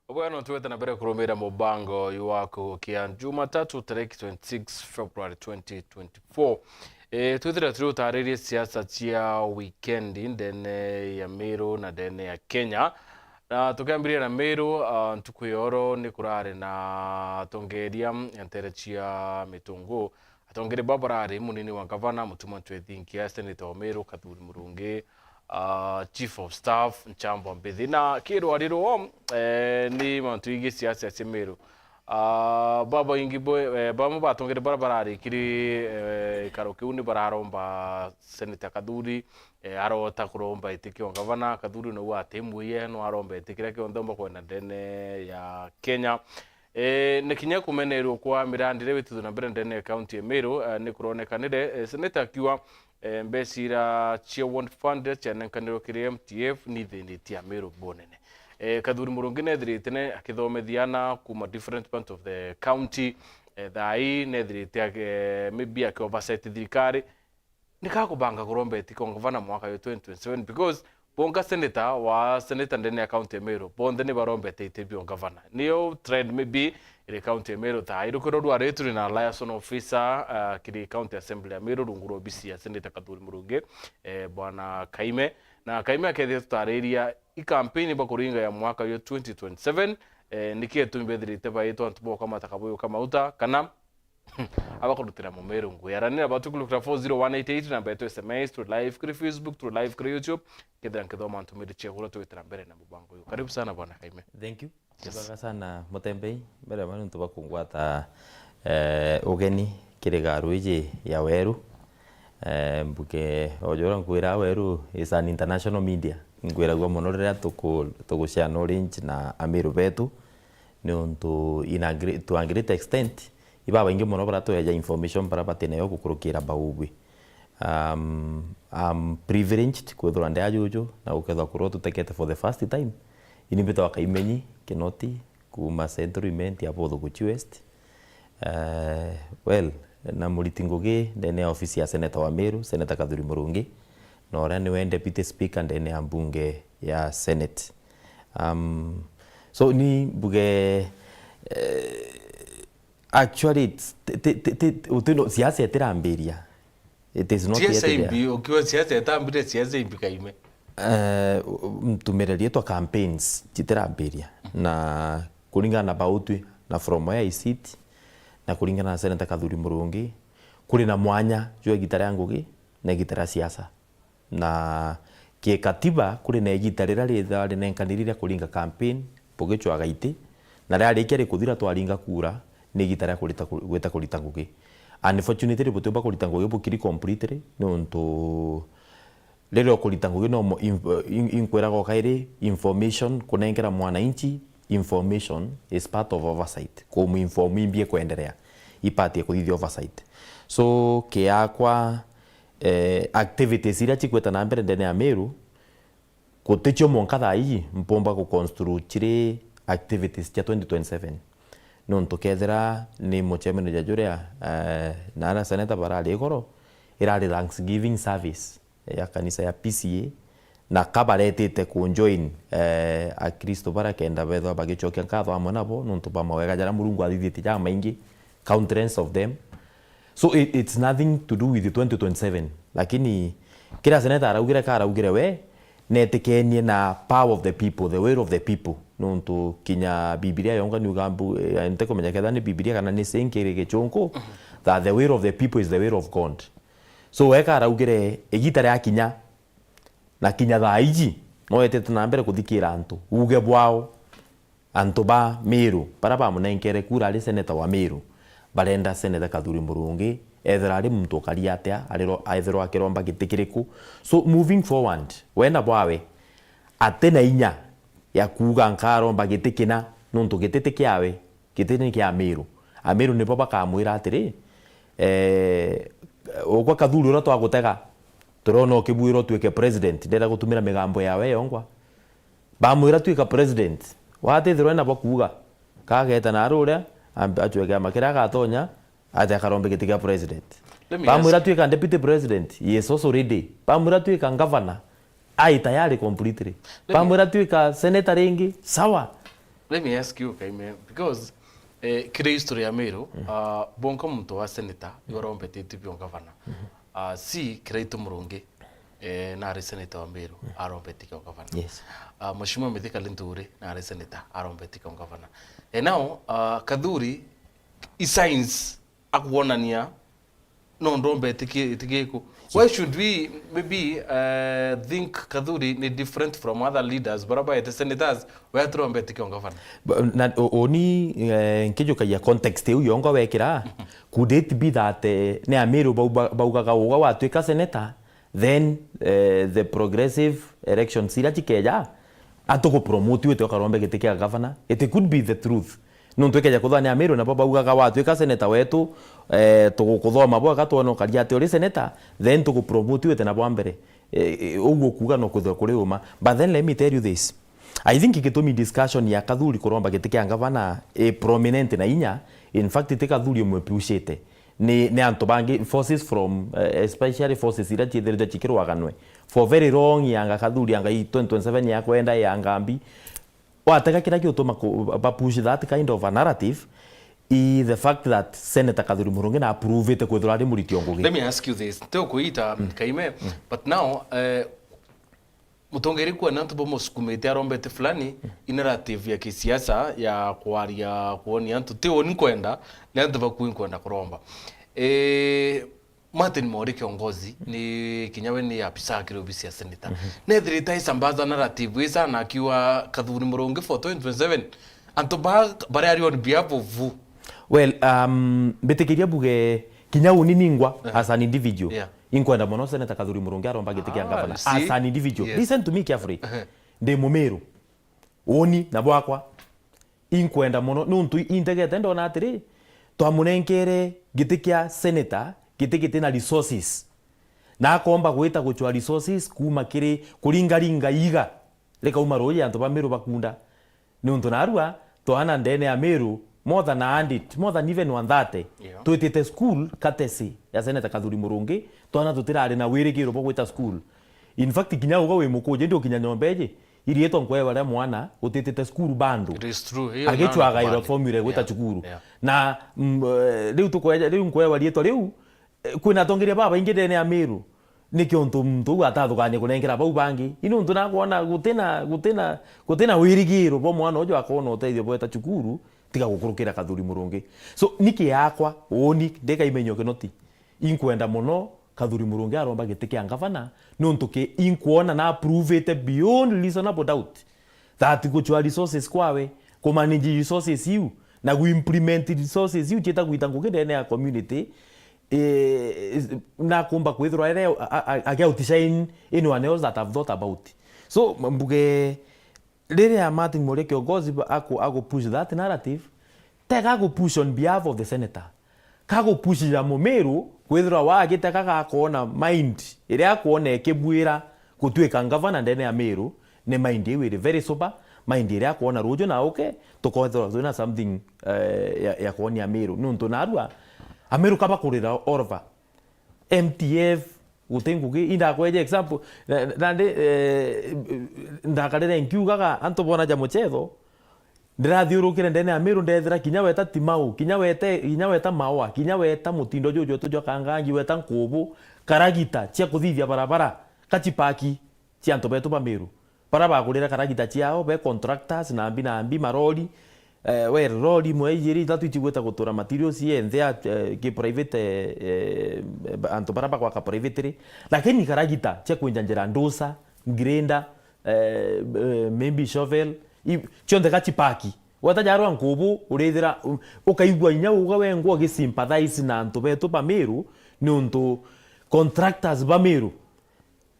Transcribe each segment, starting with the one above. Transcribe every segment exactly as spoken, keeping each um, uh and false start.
Bwega, no twete na mbere kurumira mubango uyu wa kugukia Jumatatu, tariki twenty-six February twenty twenty-four. E, twithira turi utaririe siasa cia weekend ndene ya Meru na ndene ya Kenya. Na tukiambiria na Meru, ah, ntuku ya oro ni kurari na atongeria ntere cia Mitungu. Atongeria baba barari munini wa gavana, Mutuma Ntwethinkia, senator wa Meru, Kathuri Murungi, ah, chief of staff, Nchambwa Mbithi. Na kirwari rwo, eh, ni mantu ingi siasa cia Meru. Ah, babaingi bwe-, eh, bamwe batongeria bara bararikiri, eh, ikaro kiu ni bararomba senator Kathuri, eh, arota kuromba iti kio gavana. Kathuri no ati mwiye, no aromba iti kiria kionthe omba kwenda ndene ya Kenya. Eh, ni kinya kumenerwo kwa mirandi iria witithwe na mbere ndene ya kaunti ya Meru, eh, ni kuronekanire, eh, senator akiuga, eh, mbeca ira cia World Fund iria cianenkanirwo kiri M T F ni ithinitie Ameru bunene. Eh, Kathuri Murungi nethirite ne akithomethia ana kuma different part of the county, eh, thaa ii nethirite ag-, eh, maybe aki oversight thirikari, ni kakubanga kuromba iti kio gavana mwaka uyu twenty twenty-seven, because bonka senator wa senator ndene ya county ya Meru, bonthe ni barombete iti bio gavana. Niyo trend maybe iri county ya Meru thaa ii. Rukiro rwa ri turi na liaison officer, ah, kiri county assembly ya Meru, rungu rwa obisi ya senator Kathuri Murungi, eh, bwana Kaime. Na Kaime akethia tutariria i campaign bakuringa ya mwaka uyu twenty twenty-seven, eh, niki gitumi bethirite baitwa antu boka mataka buyu kamauta, kana abakurutira Mumeru ngugi. Aranira batu kurukira four zero one eight eight, namba yetu S M S, turi live kuri Facebook, turi live kuri YouTube. Kethira nkithoma ntumiri ciaku uria twitira mbere na mubango uyu. Karibu sana bwana Kaime. Thank you. Yes. Tibwega sana Mutembei, mbere ya mantu bakungwata, eh, ugeni kiri garu iji ya Weru. Eh, mbuge, o jura nkwira Weru is an international media. Nkwiragua mono riria tuku-, tugushare knowledge na Ameru betu. Niuntu in a gre-, to a great extent, ibabaingi mono baria tweja information baria batinayo gukurukira baugwi. Um, I'm privileged kwithirwa ndi ajuju na gukethwa kurwa tutekete for the first time. Ini mbitagwa Kaimenyi Kinoti, kuma Central Imenti ya Buthuguchi West. Eh, well, na muriti ngugi ndene ya ofisi ya Senator wa Meru, Senator Kathuri Murungi, na uria niwe Deputy Speaker ndene ya mbunge ya Senate. Um, so ni mbuge, eh, actually, it's, ti, ti, ti, ti, utino, siasa itirambiria. It is not yet there. Siasa imbi, ukiwa siasa itambire, siasa imbi Kaime? Eh, u-, u-, ntumire rietwa campaigns citirambiria. Na kuringana na bautwi, na from where I sit, na kuringana na Senator Kathuri Murungi, kuri na mwanya jwa igita ria ngugi na igita ria siasa. Na kikatiba, kuri na igita riria rithaa rinenkaniri ria kuringa campaign, bugicwaga iti, na riarikia rikuthira twaringa kura, ni igita ria kurita ku-, gwita kurita ngugi. Unfortunately, butiumba kurita ngugi bukiri completely, niuntu riria ukurita ngugi no mo-, inf-, in-, inkwiraga o kairi, information, kunengera mwananchi information is part of oversight. Kumu inform imbi ikwenderea, ipatie kuthithia oversight. So, kiakwa, eh, activities iria cikwita na mbere ndene ya Meru, guticio mwanka thaa iji mpumba guconstruct ciri activities cia twenty twenty-seven. Nontu kethira ni mucemania ja juria, eh, na ara seneta barari igoro, irari Thanksgiving service ya kanisa ya P C A, na kabaretite ku join, eh, Akristo bara kenda bethwa bagicokia nkatho amwe nabo, nontu bwa mawega jaria Murungu athithitie jamaingi, countless of them. So it, it's nothing to do with twenty twenty-seven. Lakini kiria seneta araugire, ka araugire we, netikenie na power of the people, the will of the people. Nontu kinya Bibilia yonga niuga mbu-, eh, ntikumenya ketha ni Bibilia kana ni senke iri gichunku, that the will of the people is the will of God. So we ka araugire, igita riakinya, na kinya thaa iji, no etete na mbere kuthikira antu, uge bwao. Antu ba Meru, bara bamunenkere kura ari seneta wa Meru, barenda seneta Kathuri Murungi, ethira ari muntu ukari atia, ari ro-, ethirwa akiromba giti kiriku. So, moving forward, we na bwawe, ati na inya ya kuuga nkaromba giti kina, nontu giti ti kiawe, giti ni kia Meru. Ameru nibo bakamwira atiri, eh, ugwe Kathuri uria twagutega, turona ukibwira utuike president, ndenda gutumira migambo yawe yongwa. Bamwira, "Twika president." Watithirwe nabo kuuga, kageta na aruria, amb-, acwe kiama kiria agatonya, ate akarombe giti kia president. Let me Bamwira, ask "Twika deputy president." He is also ready. Bamwira, "Twika governor." Ai tayari completely. Let me Bamwira, "Twika senator ringi." Sawa. Let me ask you, Kaime, because, eh, kiri history ya Meru, ah, bonka muntu wa senator igo arombetitwe bio ngavana. Ah, si Kiraitu Murungi, eh, nari senator wa Meru, arombeti kio ngavana. Yes. Ah, Mheshimiwa Mithika Linturi nari senator, arombeti kio ngavana. Eh, now, ah, Kathuri, he signs akwonania no ndombe itiki-, itikiko. Why should we maybe, uh, think Kathuri ni different from other leaders bara baete senators, we aturombe itikio ngavana? Ba-, na, o-, oni, eh, nkijukagia context iu yongo wekira, could it be that, eh, ni Amiru bau-, ba-, baugaga uga watwika senator, then, eh, the progressive elections iria cikeja, atugupromotiwite ukarombe giti kia gavana? It could be the truth. Nontu ikeja kuthwa ni Amiru nabo baugaga, watwika senator wetu, eh, tugukuthoma bwega twona ukaria ati uri senator, then tugupromotiwite nabo mbere. Eh, eh, uguo kuuga no kwithirwa kuri uma. But then let me tell you this. I think gitumi discussion ya Kathuri kuromba giti kia gavana i prominent na inya, in fact, ti Kathuri umwe pushite. Ni, ni antu bangi, forces from, eh, especially forces iria ciithiritwe cikirwaganwe for very long, yanga Kathuri, yanga i twenty twenty-seven yakwenda, yanga mbi. Watega kiria giutuma ku-, ba push that kind of a narrative, i the fact that Senator Kathuri Murungi na approve-ite kwithirwa ari muriti o ngugi. Let me ask you this. Ti ukuita, Kaime, but now, eh, mutongeria kwona antu bamusukumite arombete fulani, i narrative ya kisiasa ya kwaria kwoni antu ti uni nkwenda, ni antu baku nkwenda kuromba. Eh, Martin Mori kiongozi, ni kinya we ni afisa kiri ofisi ya senator. Nethirite aisambaza narrative isa na akiuga Kathuri Murungi for twenty twenty-seven. Antu ba, baria ari on behalf of who? Well, um, mbitikiria mbuge kinya uni ningwa as an individual. Yeah. Inkwenda mono Senator Kathuri Murungi aromba giti kia gavana. As an individual. Yes. Listen to me carefully. Ndi Mumiru. Uni na bwakwa. Inkwenda mono, nuntu integete ndona atiri, twamunenkere giti kia senator, giti giti na resources. Na akomba gwita gucwa resources kuuma kiri kuringaringa iga rikauma ruuji antu ba Miru bakunda. Niuntu narua, twana ndene ya Miru, more than a hundred, more than even one thirty, yeah, twitite school courtesy ya Senator Kathuri Murungi, twana tutirari na wirigiro bwa gwita school. In fact, kinya uga wi mukuji, ndi ukinya nyomba iji, iriitwa nkwewa ria mwana utitite school bado. It is true. Hiyo agicwa naona agairwa kubali. Formula ya gwita, yeah, cukuru. Yeah. Na, mm, eh, riu tukweja, riu nkwewa riitwa riu, eh, kwina atongeria babaingi ndene ya Miru. Niki untu muntu uu atathukania kunenkera bau bangi? Ini untu nakwona gutina, gutina, gutina wirigiro bwa mwana uju akona utethio bweta cukuru, tiga gukurukira Kathuri Murungi. So, niki yakwa, uni, ndika imenyo kinoti. Inkwenda mono Kathuri Murungi aromba giti kia ngavana, nontu ki inkwona na approve-ite beyond reasonable doubt that gucwa resources kwawe, kumanage resources iu, na guimplement resources iu ciita gwita ngugi ndene ya community, eh, na kumba kwithirwa ere a, a, a, aki outshine anyone else that I've thought about. So, mbuge, riria Martin Mori kiongozi ba-, aku, aku push that narrative, tega aku push on behalf of the senator. Kagupushira Mumiru kwithirwa wagitega gakona mind iria akwona ikibwira gutwika ngavana ndene ya Miru, ni mind iu iri very sober, mind iria akwona ruju na uke, tukethirwa twina something, eh, ya, ya kwonia Miru. Niuntu narua, Amiru kabakurira all over. M T F, guti ngugi, indakweja example, na, na, nandi, eh, ndakarire nkiugaga antu bona ja muchetho, ndirathiurukire ndene ya Miru, ndethira kinya weta Timau, kinya wete, kinya weta Maua, kinya weta mutindo juju wetu jwa Kangangi, weta Nkubu, karagita cia kuthithia barabara, kachipaki cia antu betu ba Miru. Bara bagurire karagita ciao, be contractors, na mbi na mbi, marori, eh, we rori imwe, ijiri, ithatu icigwite gutura materials ii enthe ya, eh, ki private, eh, eh, antu bara bagwaka privately. Lakini karagita cia kwinja njira, ndusa, grader, eh, eh, maybe shovel, i-, cionthe gachipaki. Weta jarwa Nkubu, urithira, u-, ukaigua inya uga wengwa ugisympathize na antu betu ba Miru, niuntu contractors ba Miru,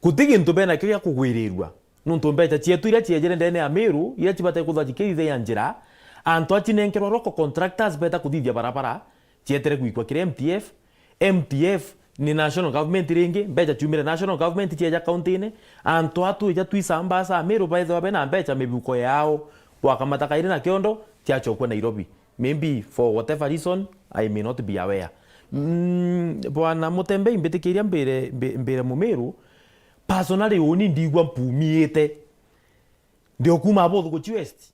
guti gintu benakio gia kugwirirua. Nuntu mbeca cietu iria ciejere ndene ya Miru, iria cibatai kuthwa cikithithia njira, antu a cinenkerwa local contractors beta kuthithia barabara, cietere gwikwa kiri M T F. M T F ni national government ringi, mbeca ciumire national government cieja county-ini, antu a twija twisambasa Miru baithwa bena mbeca mibuko yao, gwakamata kairi na kiondo, ciacokua Nairobi. Maybe for whatever reason, I may not be aware. Mm, Bwana Mutembei, mbitikiria mbire, mbi-, mbire Mumiru, personally uni ndigua mpumiite. Ndi o kuma Abothu guchi West.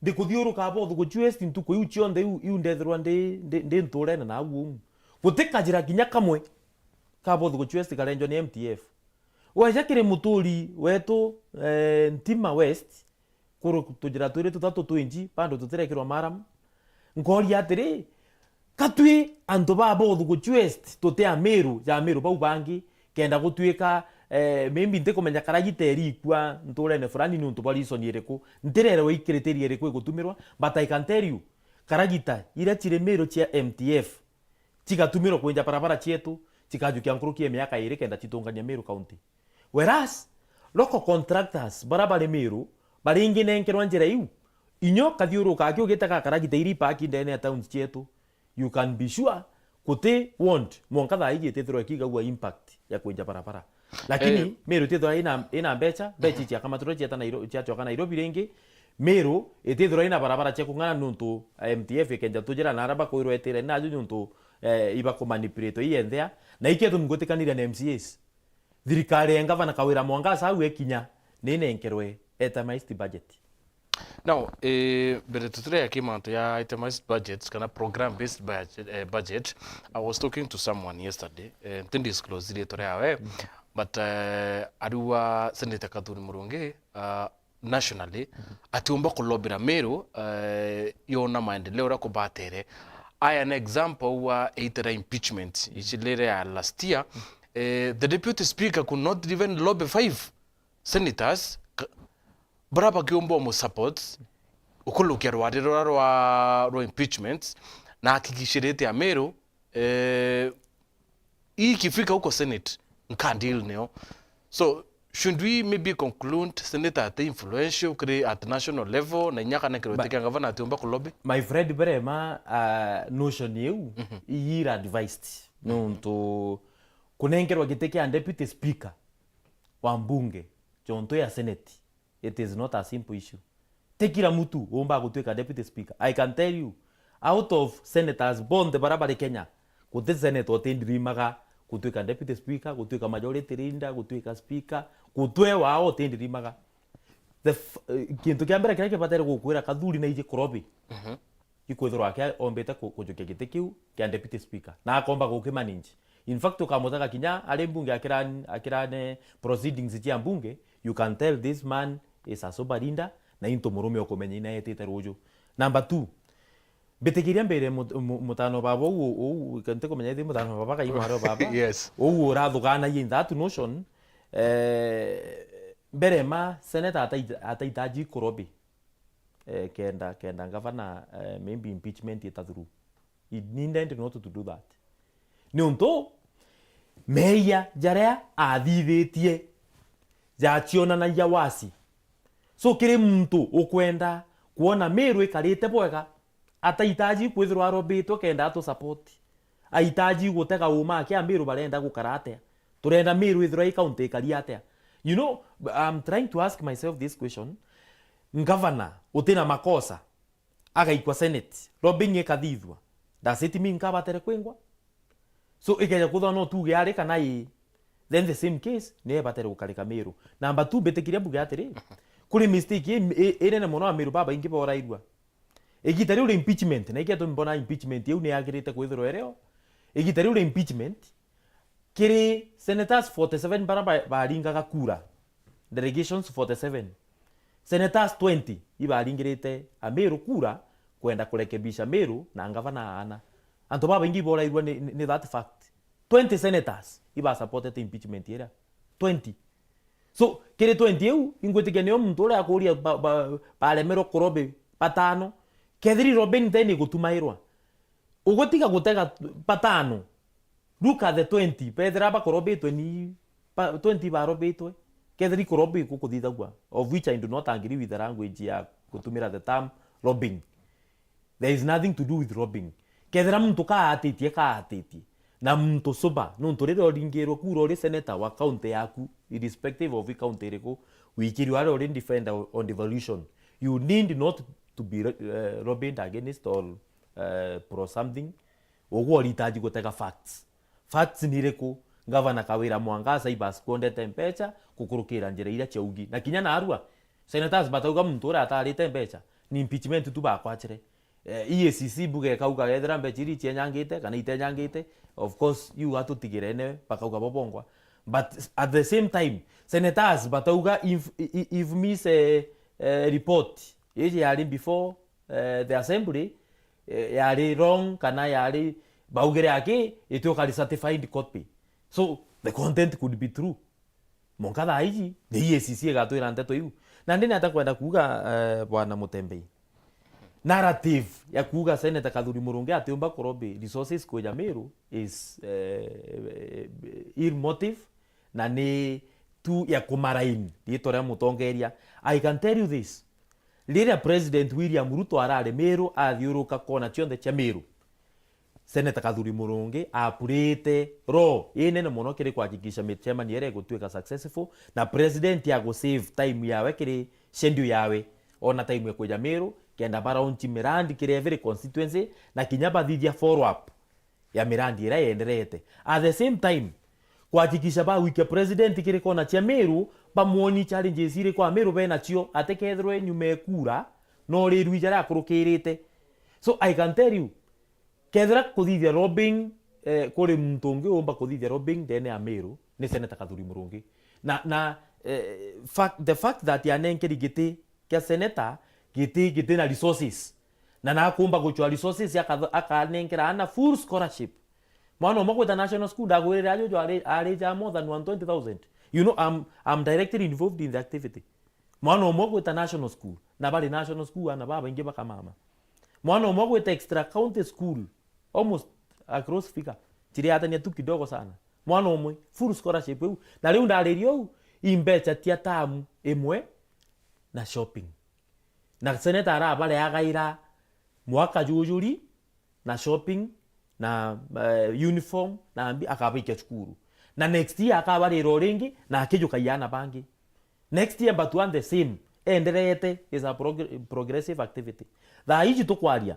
Ndikuthiuruka Abothuguchu West ntuku iu cionthe iu, iu ndethirwa ndi, ndi, ndi nturene na au umu. Guti kajira kinya kamwe ka Abothuguchu West karenjwa ni M T F. Weja kiri muturi wetu, eh, Ntima West, kuru tujira twiri tutatu twinji, bado tutirekirwa maramu. Nkoria atiri, ka twi antu ba Abothuguchu West, tuti Amiru ja Amiru bau bangi, kenda gutwika, eh, maybe ntikumenya karagita irikua nturene fulani niuntu bwa reason iriku, ntirerwa i criteria iriku igutumirwa, but I can tell you, karagita iria ciri Miru cia M T F, cigatumirwa kwinja barabara cietu, cikajukia nkuruki ya miaka iri kenda citungania Miru County. Whereas, local contractors bara bari Miru, baringi nenkerwa njira iu, inyo kathiuruka aki ugite gakaragita iri park ndene ya towns cietu, you can be sure guti want mwanka thaa iji itithirwa ikigagua impact ya kwinja barabara. Lakini Eh. Miru itithirwa ina, ina mbecha, mbecha Mhm. ciakamatirwa cieta Nairo-, ciacoka Nairobi ringi, Miru itithirwa ina barabara cia kung'ana nuntu M T F ikenja tujira na ara bakwirwa itire naju nuntu, eh, ibakumanipulate iyenthea, na ikio tumi ngwitikanire na M C As. Thirikari ya Ngavana Kawira Mwangaza au ekinya, ninenkerwe itemized budget. Now, eh, mbere tutirega ki mantu ya itemized budget kana program based budget, eh, budget, I was talking to someone yesterday, eh, nti disclose ritwa riawe, Mm. but, eh, ariuga Senator Kathuri Murungi, uh, nationally, Mhm. atiumba kulobira Miru, eh, yona maendeleo uria kubatere. Aya an example wa either impeachment, Mhm. ici rire ya last year, Mhm. eh, the deputy speaker could not even lobby five senators, k-, bara bakiumba mu support, ukulukia rwari rura rwa, rwa impeachment, na akikishirite Amiru, eh, ikifika huko Senate, nka deal nio. So, should we maybe conclude Senator ati influential kiri at national level, na inya kana kirwete Ba- kia ngavana atiumba kulobby? My friend Berema, uh, notion iu, Mhm. iira advised. Nuntu kunenkerwa giti kia deputy speaker wa mbunge, jonto ya Senate, it is not a simple issue. Ti kila mtu uumba gutwika deputy speaker. I can tell you, out of senators bonthe bara bari Kenya, guti senator utindirimaga gutwika deputy speaker, gutwika majority leader, gutwika speaker, gutwe wao utindirimaga. The f-, eh, kintu kia mbere kiria kibatere gukwira Kathuri na iji kurobi. Mhm. Ikwithirwa ake ombite ku-, kujukia giti kiu kia deputy speaker, na akomba gukimanage. In fact, ukamutega kinya ari mbunge akirani-, akirane proceedings cia mbunge, you can tell this man is a sober leader, na into murume ukumenya ina etite ruju. Number two, mbitikiria mbere mut-, mu-, mutano baba uu, uu, ntikumenya ithi mutano baba kai mwaro baba. Yes. Uu urathuganagia in that notion, eh, mbere ma senator ataita-, ataitaji kurobi. Eh, kenda, kenda ngavana, eh, maybe impeachment ita through. He needed not to do that. Niuntu meeyia jaria athithitie jacionanagia wasi. So, kiri muntu ukwenda kwona Miru ikarite bwega, ataitaji kwithirwa arobitwe kenda atu support. Aitaji gutega uma akia Miru barenda gukara atia. Turenda Miru ithirwa i county ikari atia. You know, I'm trying to ask myself this question. Ngavana utina makosa, agaikwa Senate, lobbying ikathithua, does it mean kabatere kwingwa? So, ikeja kuthwa no tuge ari kana ii, then the same case, ni ebatere gukarika Miru. Number two, mbitikiria mbuge atiri, kuri mistake i, i, inene mono Amiru babaingi borairua. Igita riu ria impeachment, na ikio tumi mbona impeachment iu ni yagirite kwithirwa irio. Igita riu ria impeachment, kiri senators forty-seven bara ba-, baringaga kura, delegations forty-seven, senators twenty ibaringirite Amiru kura kwenda kurekebisha Miru na ngavana aana. Antu babaingi iborairua ni, ni, ni that fact. Twenty senators ibasupportete impeachment iria. Twenty. So, kiri twenty iu, ingwitikia nio muntu uria akuria ba-, ba-, baremerwa kurobi batano. Kethiri lobbying then igutumairwa, ugutiga gutega batano. Look at the twenty. Bethira bakorobitwe ni ba-, twenty barobitwe. Kethira ikorobi gukuthithagua, of which I do not agree with the language ya gutumira the term lobbying. There is nothing to do with lobbying. Kethira muntu kaatitie, kaatitie. Na muntu sober, nuntu riria uringirwe kura uri senator wa county yaku, irrespective of i county iriku, wikirwe aria uri defender on devolution, you need not to be, eh, lobbied against or, eh, pro something. Uguo uritaji gutega facts. Facts ni iriku? Ngavana Kawira Mwangaza ibaskwondete mbecha gukurukira njira iria ciaugi. Na kinya narua, senators batauga muntu uria atarite mbecha. Ni impeachment tu bakwachire. Eh, E A C C mbuga ikauga ethira mbecha iri ichienyangite kana itenyangite, of course, iu atutigire ene bakauga bo bongwa. But at the same time, senators batauga if, i-, i-, if Miss, eh, eh, report iji yari before, eh, the assembly, eh, yari wrong kana yari baugire aki, itioka certified copy. So, the content could be true. Monka thaa iji, the E A C C igatwira nteto iu. Na ndi nata kwenda kuuga, eh, Bwana Mutembei. Narrative ya kuuga Senator Kathuri Murungi atiumba kurobi resources kwija Meru is, eh, ill motive na ni tu ya kumarain riitwa ria mutongeria. I can tell you this. Riria President William Ruto arari Meru athiuruka kona cionthe cia Meru, Senator Kathuri Murungi apurite role inene mono kiri kuhakikisha micemanio iria igutuika successful, na president agu save time yawe kiri schedule yawe, ona time ya kuja Meru, kenda ba launch mirandi kiri every constituency, na kinya bathithia follow up ya mirandi iria yenderete. At the same time, kuhakikisha bagwikia president kiri kona cia Meru, bamwoni challenges iriku Ameru benacio, atikethirwe nyuma e kura, no rirui jaria akurukirite. So I can tell you, kethira kuthithia lobbying, eh, kuri muntu ungi umba kuthithia lobbying ndene ya Meru, ni Senator Kathuri Murungi. Na, na, eh, fact, the fact that yanenkeri giti kia senator, giti, giti na resources. Na nakumba guchwa resources, aka-, akanenkera ana full scholarship. Mwana umwe gwita national school, ndagwirire ajuju ari, ari ja more than one twenty thousand. You know, I'm, I'm directly involved in the activity. Mwana umwe gwita national school, na bari national school, ana babaingi bakamama. Mwana umwe gwita extra county school, almost across figure, chiriatania tu kidogo sana. Mwana umwe, full scholarship iu. Na riu ndariria uu, imbecha tia tamu imwe na shopping. Na senator arabareagaira mwaka jujuri, na shopping, na, eh, uniform, na mbi-, akabaikia cukuru. Na next year akabarira o ringi, na akijukagia ana bangi. Next year, but one the same. Enderete is a progr-, progressive activity. Thaa iji tukwaria,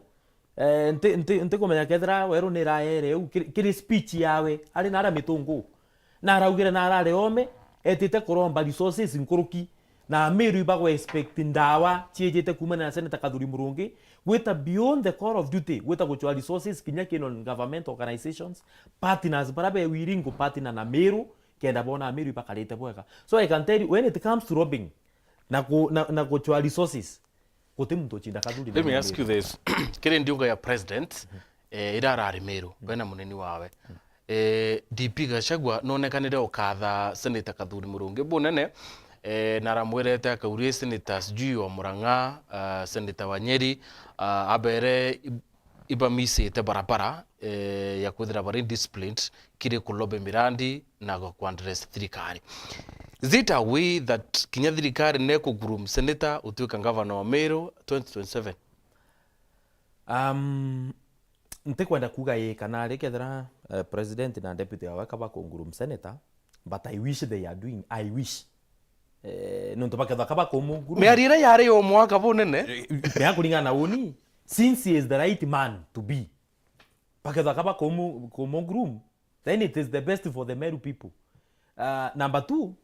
eh, nti-, nti-, ntikumenya kethira weru ni iraere u, kiri, kiri speech yawe, ari na aria mitungu. Na araugire na arari ome, etite kuromba resources nkuruki. Na Ameru ibagwa expect ndawa ciejite kuumana na Senator Kathuri Murungi, gwita beyond the call of duty, gwita guchwa resources kinya ki non-government organizations, partners bara be willing ku partner na Meru, kenda bona Ameru ibakarite bwega. So I can tell you, when it comes to lobbying, na ku-, na, na guchwa resources, guti muntu uchinda Kathuri. Let me ask you this. Kiri ndiunga ya president, eh, ira arari Meru, we na munini wawe. Eh, D P Gachagua nonekanire ukatha Senator Kathuri Murungi bunene, eh, na aramwirete akaurie senator sijui wa Murang'a, ah, senator wa Nyeri, ah, abere ib-, ibamisite barabara, eh, ya kwithira bari disciplined kiri kulobe mirandi na ku address thirikari. Is it a way that kinya thirikari ne ku groom senator utuika governor wa Meru twenty twenty-seven? Um, ntikwenda kuuga ii kana ri kethira, eh, president na deputy wawe kaba ku groom senator, but I wish they are doing, I wish. Eh, nontu bakethwa kaba ku groom. Miario iria yari yo mwaka bunene. Eh, mea kuringana na uni, since he is the right man to be. Bakethwa kaba ku mu-, ku mu groom, then it is the best for the Meru people. Uh, number two,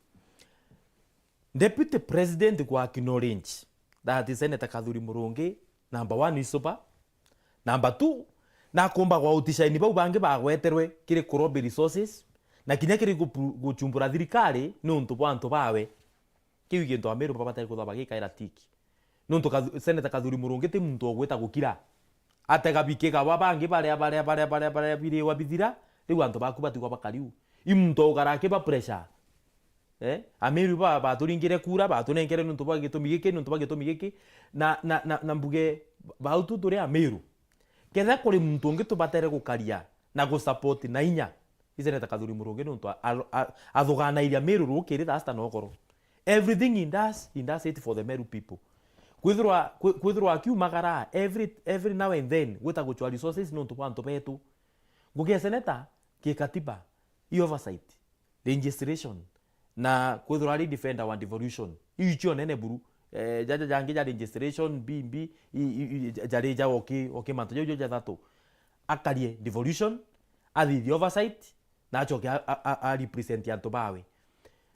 Deputy President ku acknowledge that Senator Kathuri Murungi, number one, is sober. Number two, nakumba gwa outshine bau bangi bagweterwe kiri kurobi resources, na kinya kiri gupru-, guchumbura thirikari niuntu bwa antu bawe. Kiu gintu Ameru babatari kuthwa bagikaira tiki. Nontu Kathu-, Senator Kathuri Murungi ti muntu ugwita gukira. Atega biki gaba bangi baria, baria, baria, baria, baria biriwa bithira, riu antu baku batigwa bakariu. I muntu ugara akiba pressure. Eh? Ameru ba, baturingire kura, batunenkere nontu bwa gitumi giki, nontu bwa gitumi giki. Na, na, na, na mbuge, bau tu turi Ameru. Ketha kuri muntu ungi tubatere gukaria na gusupport na inya, Senator Kathuri Murungi nontu a-, a-, a-, athuganairia Meru rukiri thaa sita na ukoro. Everything he does, he does it for the Meru people. Kwithirwa, kwi-, kwithirwa akiumagara every, every now and then gwita guchwa resources nontu bwa antu betu. Ngugi ya senator, kikatiba, i oversight, registration, na kwithirwa ari defender wa devolution. Iu icio nene buru. Eh, jaja jangi ja registration, B B, i, i, i, ja-, jari ja oki, oki mantu jau jo jathatu. Akarie devolution, athithie oversight, na acoke a, a, a, a represent antu bawe.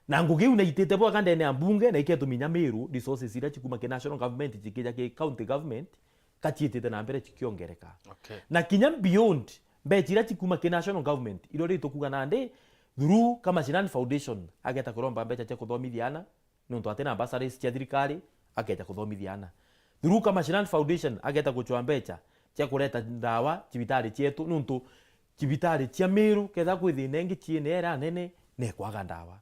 Na ngugi iu naitite bwega ndene ya mbunge, na iketumia inya Meru, resources iria cikuma ki national government cikija ki county government, ka ciitite na mbere cikiongereka. Okay. Na kinya beyond, mbeca iria cikuma ki national government, irio ri tukuga nandi, through Kamashinani Foundation, ageta kuromba mbeca cia kuthomithia ana, nontu atina bursaries cia thirikari, akeja kuthomithia ana. Through Kamashinani Foundation, ageta gucwa mbeca cia kureta ndawa cibitari cietu, nontu cibitari cia Meru, ketha kwi thina ingi ciene era nene, nekwaga ndawa.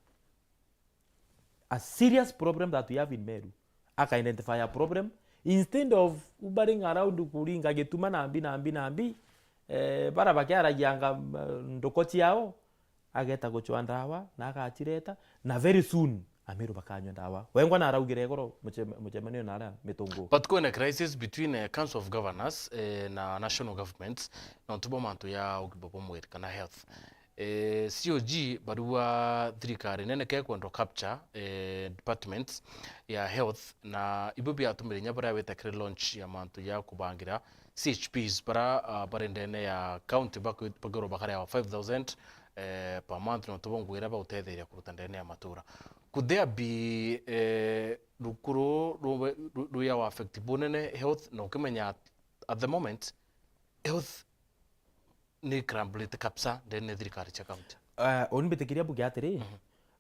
A serious problem that we have in Meru. Aka identify a problem. Instead of hovering around kuringa gituma na mbi, na mbi, na mbi, eh, bara bakiaragianga, mm, nduko ciao, ageta gucwa ndawa, na agacireta, na very soon, Ameru bakanywa ndawa. Wengwa na araugire igoro, mucem-, mucemanio na aria Mitungu. But kwina crisis between, eh, Council of Governors, eh, na national governments, nontu bwa mantu ya ugima bwa mwiri kana health. Eh, C O G, barua thirikari nene kekwendwa capture, eh, departments ya health, na ibo biatumire inya baria wita kiri launch ya mantu ya kubangira C H Ps bara, ah, bari ndene ya county baku-, bakorwo bakarewa five thousand, eh, per month, nontu bongwira bautetheria kuruta ndene ya matura. Could there be, eh, rukuru rwe-, ru-, ruya wa affect bunene health, na ukimenya at, at the moment, health ni crumblete kabisa ndene ya thirikari cia county. Eh, uni mbitikiria mbuge atiri,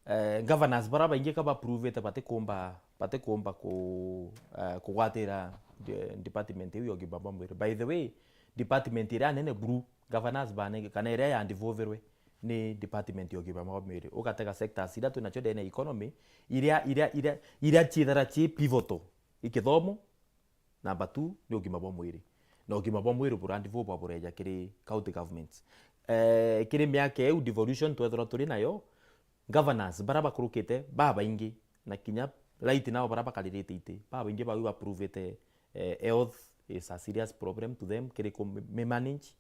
eh, governors bara baingi ka ba prove-ite batikumba, batikumba ku-, eh, kugwatira de-, department iu ya ugima bwa mwiri. By the way, department iria nene buru, governors banenge, kana iria ya devolverwe ni department ya ugima bwa mwiri. Ugatega sectors iria twinacio ndene ya economy, iria, iria, iria, iria ciithara ci pivotal, i kithomo, namba two ni ugima bwa mwiri. Na ugima bwa mwiri burandi bubwa bureja kiri county governments. Eh, kiri miaka iu devolution twethirwa turi nayo, governors bara bakurukite babaingi, na kinya right now bara bakaririte iti, babaingi bau ba prove-ite, eh, health is a serious problem to them, kiri ku mi-, mi-manage.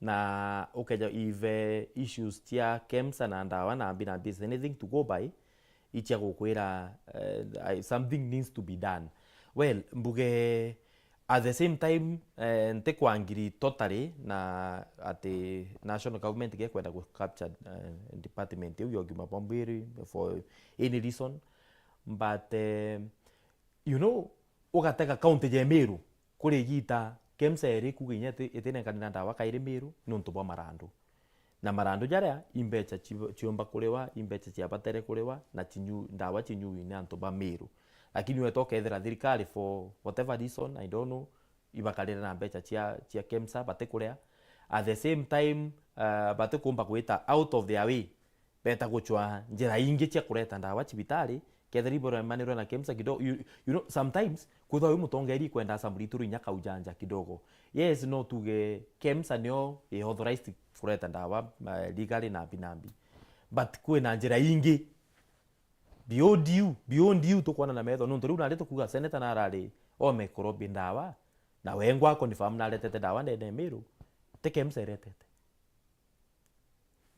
Na ukeja if, eh, issues cia KEMSA na ndawa na mbi na mbi is anything to go by, icia gukwira, eh, I, something needs to be done. Well, mbuge at the same time, eh, ntikwangiri totally na ati national government gekwenda gu capture, eh, department iu ya ugima bwa mwiri for any reason, but, eh, you know, ugatega county ya Meru, kuri igita KEMSA iri kuga inya iti-, itinenkanira ndawa kairi Meru niuntu bwa marandu. Na marandu jaria, i mbeca ci-, ciumba kuriwa, i mbeca ciabatere kuriwa, na cinyu-, ndawa cinyui ni antu ba Meru. Lakini weta ukethira thirikari for whatever reason, I don't know, ibakarire na mbeca cia, cia KEMSA, batikurea. At the same time, uh, batikumba gwita out of their way, beta gucwa njira ingi cia kureta ndawa cibitari, kethira iburemanirwe na KEMSA kidogo. You, you know, sometimes, kwithwa wi mutongeria ikwenda assembly ituru inya kaujanja kidogo. Yes, no tuge KEMSA nio i authorized kureta ndawa, uh, legally na mbi na mbi. But kwina njira ingi. Beyond you, beyond you tukwona na metho. Nontu riu nari tukuga senator narari o microbe ndawa, na wengwa confirm naretete ndawa ndene ya Meru, ti KEMSA iretete.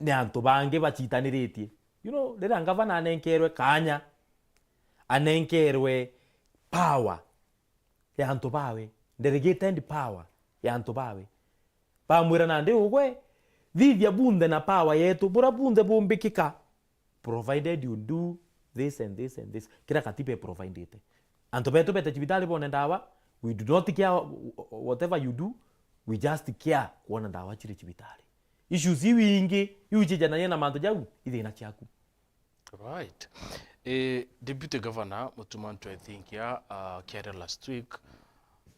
Ni antu bangi bacitaniritie. You know, riria ngavana anenkerwe kanya, anenkerwe power ya antu bawe, delegated power ya antu bawe, bamwira nandi ugwe, thithia bunthe na power yetu, bura bunthe bumbikika, provided you do this and this and this. Kira katiba iprovidite. Antu betu bete cibitari bone ndawa, we do not care whatever you do, we just care kuona ndawa ciri cibitari. Issues iu ingi, iu cijanagia na mantu jau, i thina ciaku. Right. Eh, Deputy Governor Mutuma M'Ethingia, uh, akiaria last week,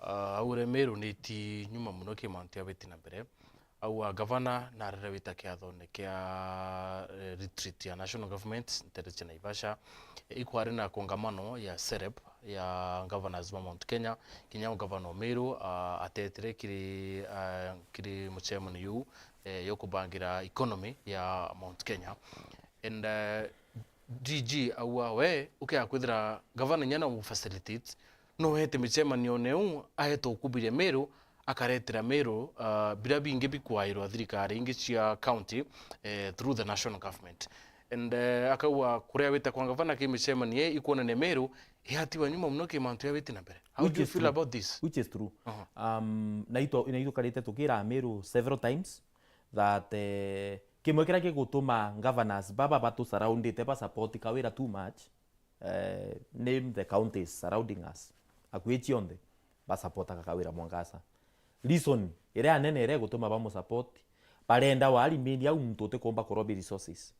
uh, augire Meru ni iti nyuma muno ki mantu ya biti na mbere. Auga gavana narere wita kiathone kia, eh, retreat ya national government ntere cia Naivasha. Eh, ikwari na kongamano ya serep ya governors ba Mount Kenya, kinya gavana o Meru, uh, atetire kiri, uh, kiri mucemanio yu, eh, yokubangira economy ya Mount Kenya. And, uh, D G auga we, ukiaga kwithira gavana inya na mu facilitate, no ete micemanione u, aete ukubiria Meru, akaretera Meru, uh, bira bingi bikwairwa thirikari ingi cia county, eh, through the national government. And, uh, akauga kuria wita kwa gavana ki micemanie ikwonania Meru ihatiwa nyuma muno ki mantu ya witi na mbere. How do you feel about this? Which is true. Uh-huh. Um, naitwa, naitwa karite tukira Meru several times that, eh, Kimwe kiria gigutuma governors baba batusurroundite ba support Kawira too much, eh, name the counties surrounding us. Akui cionthe ba supportaga Kawira Mwangaza. Reason iria nene iria igutuma bamu support, barenda wa remain au muntu utikumba kurobi resources.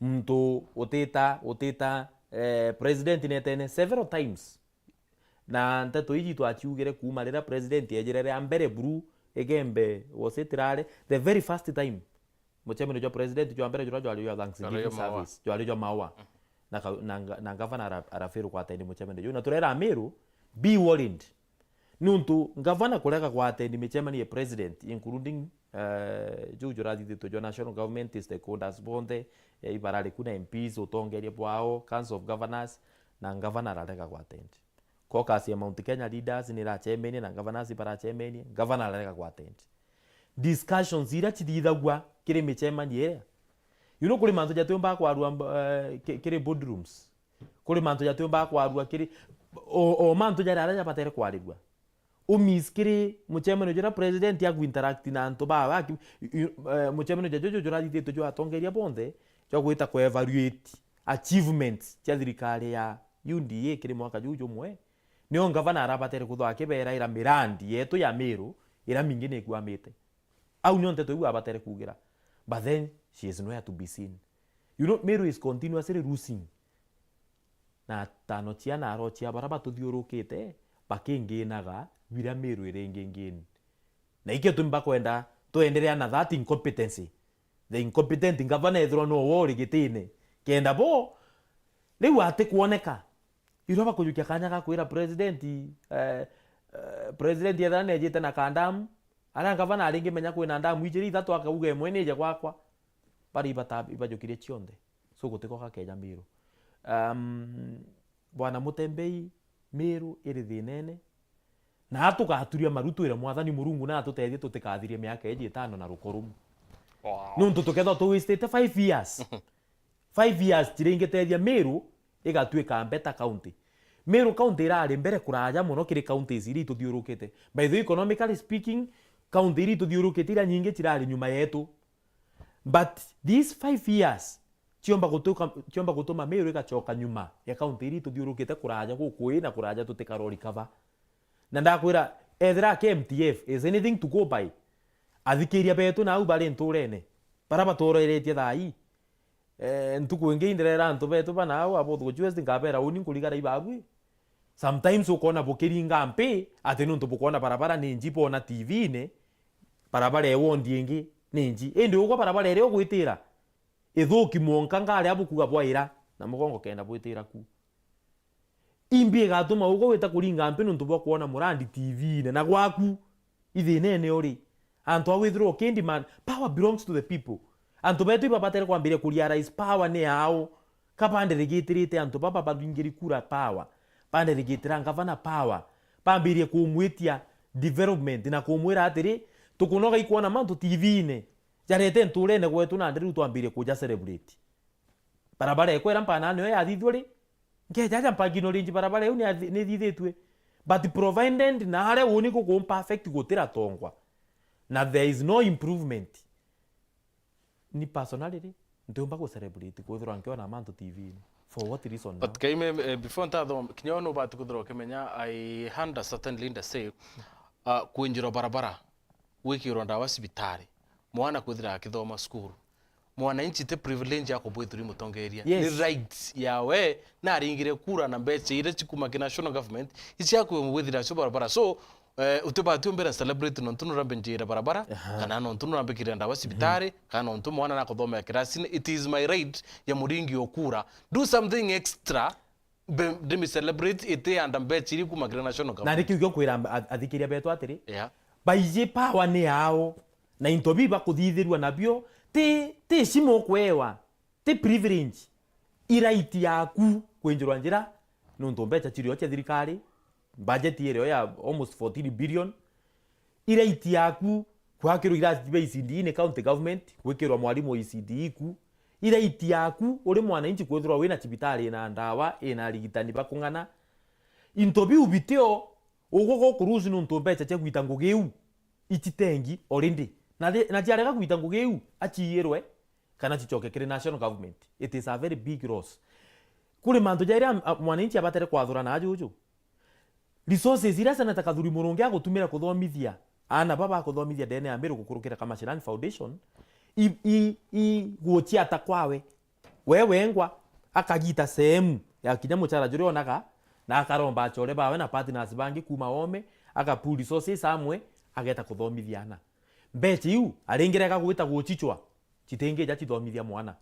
Muntu utita, utita, eh, president netene several times. Na nteto iji twaciugire kuuma riria president ejire ria mbere buru Igembe was it rari, the very first time mucemanio jwa president jwa mbere juria jwari jwa Thanksgiving service, jwari jwa Maua. Na ka-, na nga-, na ngavana ara-, arafirwa kwatendi mucemanio juu. Na turera Amiru, be warned. Niuntu ngavana kurega kwatendi micemanio ya president, including, eh, juu jurathithitwe jwa national government, stakeholders bonthe, eh, ibarari ku na M Ps, utongeria bwao, Council of Governors, na ngavana ararega kwatendi. Caucus ya Mount Kenya leaders niracemenie na governors ibaracemenie, governor ararega kwatendi. Discussions iria cithithagua kiri micemanio iria. You know, kuri mantu jatiumbaga kwarua mb-, eh, ki-, kiri boardrooms. Kuri mantu jatiumbaga kwarua kiri, o, o mantu jaria aria jabatere kwarirua. Umiss kiri mucemanio juria president agu interact na antu ba, ba, ki-, i-, i-, eh, mucemanio ja juju jurathithitwe jwa atongeria bonthe, jwa gwita ku evaluate achievements cia thirikari ya U D A kiri mwaka juu jumwe. Nio ngavana arabatere kuthwa akiberaira mirandi yetu ya Miru iria mingi nikwamite. Au nio nteto iu abatere kugira. But then she is nowhere to be seen. You know, Miru is continuously losing. Na tano cia na aro cia bara batuthiurukite bakinginaga biria Miru iringingini. Na ikio tumi bakwenda twenderea na that incompetency. The incompetent governor ethirwa no wo uri gitine. Kenda bo, riu atikwoneka. Irua bakujukia kanya ga kwira president, eh, eh, president ethira nejite na kandamu, aria ngavana aringi menya kwina ndamu ijiri ithatu akauga imwe nije gwakwa. Bari ibata-, ibajukirie cionthe. So gutiko gakeja Miru. Um, Bwana Mutembei, Miru iri thinene. Na tugaturia maru twire Mwathani Murungu na atutethie tutikathirie miaka iji itano na rukurumu. Wow. Niuntu tukethwa tu wasted five years. Five years tiringitethia Miru igatuika better county. Miru county irari mbere kuraja mono kiri counties iria ituthiurukite. By the way, economically speaking, county iria ituthiurukite iria nyingi cirari nyuma yetu. But these five years, ciomba gutuka-, ciomba gutuma Miru igacoka nyuma ya county iria ituthiurukite kuraja gukui na kuraja tutikaro recover. Na ndakwira, ethira K M T F is anything to go by, athikiria betu nau bari nturene, bara batworoeretie thaa ii. Eh, ntuku ingi inderera antu betu bana au abo gucuesti nkabera uni nkurigara ibabui. Sometimes ukona bukiringa mpi ati nuntu bukwona barabara ni nji, bona T V-ini, barabara e wondi ingi ni nji. Indi ugwa barabara iria ugwitira ithuki mwonka ngari abukuga bwaira na mugongo kenda bwitira ku. Imbi igatuma ugwa wita kuringa mpi nuntu bwa kwona murandi T V-ini na gwaku ithinene uri. Antu a withirwa ukindi man, power belongs to the people. Antu betu ibabatere kwambiria ku realize power ni yao. Ka banderegitirite antu baba baringiri kura power, banderegitira ngavana power, bambirie kumwitia development na kumwira atiri, tukunoga ikwona mantu T V-ini jarete nturene gwetu nandi riu twambirie kuja celebrate. Barabara ekwa ira mpana nio yathithua ri, nkeja aja mpangino ringi barabara iu ni athi-, ni ithithitue. But provided na aria uni guku imperfect gutiratongwa, na there is no improvement. Ni personally ri, ntiumba gu celebrate kwithirwa nkiona mantu T V-ini. For what reason now? But Kaime, eh, before ntathoma, kinya we nubati kwithirwa ukimenya, I heard a certain leader say, uh, kwinjirwa barabara, gwikirwa ndawa cibitari, mwana kwithira akithoma cukuru. Mwananchi ti privilege ya kubwithuri mutongeria. Yes. Ni right yawe, na aringire kura na mbeca iria cikuma ki national government, icia kwithira cio barabara. So, eh, utibati umbira celebrate nontu nurambe njira barabara, aha, kana nontu nurambe kirira ndawa cibitari, mhm, kana nontu mwana nakuthomera kirasini. It is my right ya muringi o kura. Do something extra. Be-, ndimi celebrate iti anda mbeca iri kuma kiri national government. Na ni kiu giokwira amb-, ath-, athikiria betu atiri, yeah, baiji power ni yao, na into biu bakuthithirua nabio, ti, ti shimo ukwewa, ti privilege, i right yaku kwinjirwa njira, nuntu mbeca cirio cia thirikari, budget irio ya almost fourteen billion, i right yaku kwakirwa irasi bia E C D E ni county government, gwikirwa mwarimu wa E C D E ku. I right yaku uri mwananchi kwithirwa wina cibitari ina ndawa, ina arigitani ba kung'ana. Into biu bitio, ugwe gukurusi nuntu mbeca cia gwita ngugi iu icitengi already. Na thi-, na ciarega gwita ngugi iu, aciirwe. kana cicoke kiri national government. It is a very big loss. Kuri mantu jaria am-, a-, mwananchi abatere kwathurana ajuju. Resources iria Senator Kathuri Murungi agutumira kuthomithia aana baba akuthomithia ndene ya Meru gukurukira Kamashirani Foundation, i, i, i guciata kwawe. We wengwa akagita sehemu ya kinya muchara juria onaga, na akaromba achore bawe na partners bangi kuma ome, aga pool resources amwe, ageta kuthomithia aana. Mbecha iu aringirega gwita guchichwa, chitingija chithomithia mwana.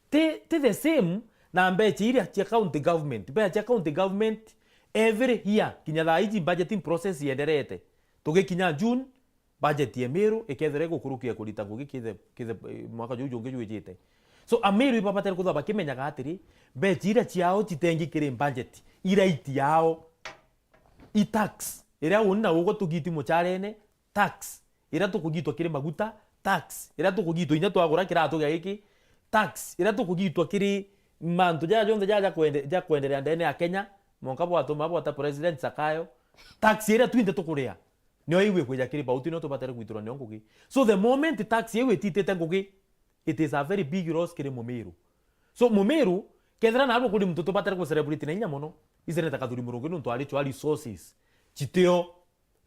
Ti, ti the same na mbecha iria cia county government. Mbecha cia county government every year, kinya thaa iji budgeting process yenderete. Tugikinya June, budget ya Meru ikethira igukurukia kurita ngugi kithe, kithe, eh, mwaka juu jungi jwijite. So, Ameru ibabatire kwithirwa bakimenyaga atiri, mbecha iria ciao citengi kiri budget, i right yao, i tax iria uni na ugwe tugiti mucharene, tax iria tukugitwa kiri maguta, tax iria tukugitwa inya twagura kiratu gia giki, tax iria tukugitwa kiri mantu jaja jonthe jaja ja kwende-, ja kwenderea ndene ya Kenya, mwanka bwatuma bwata President Zakayo, tax iria twinthe tukuria, nio iu ikwija kiri bauti, nio tubatere gwiturwa nio ngugi. So the moment tax iu ititite ngugi, it is a very big loss kiri Mumiru. So Mumiru, kethira narua kuri muntu tubatere ku celebrate na inya mono, i Senator Kathuri Murungi nontu ari chwa resources chitio.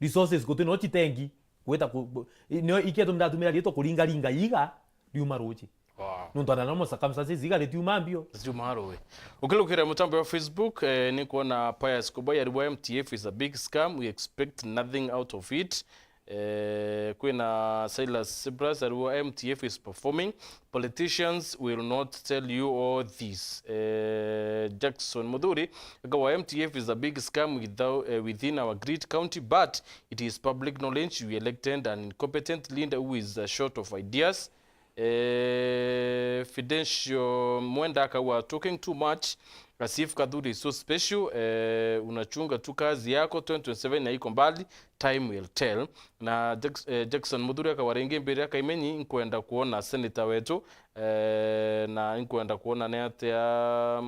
Resources guti no chitengi gwita ku, ku, i-, nio ikio tumi ndatumira riitwa kuringaringa iga riuma ruji. Wow. Nontu under normal circumstances iga ritiuma mbio. Ritiuma ruji. Ukilukira mutambo wa Facebook, eh, ni kuona Pius Kubai arigwa M T F is a big scam, we expect nothing out of it. Eh, kwina Silas Sibras arigwa M T F is performing. Politicians will not tell you all this. Eh, Jackson Muthuri, akawa M T F is a big scam without, eh, within our great county, but it is public knowledge we elected an incompetent leader who is, uh, short of ideas. Eh, Fidencio Mwenda akawa talking too much, as if Kathuri is so special. Eh, unachunga tu kazi yako, twenty twenty-seven haiko mbali, time will tell. Na Jack-, eh, Jackson Muthuri akawa ringi mbere akaimenyi, nkwenda kuona senator wetu, eh, na nkwenda kuona ni atia,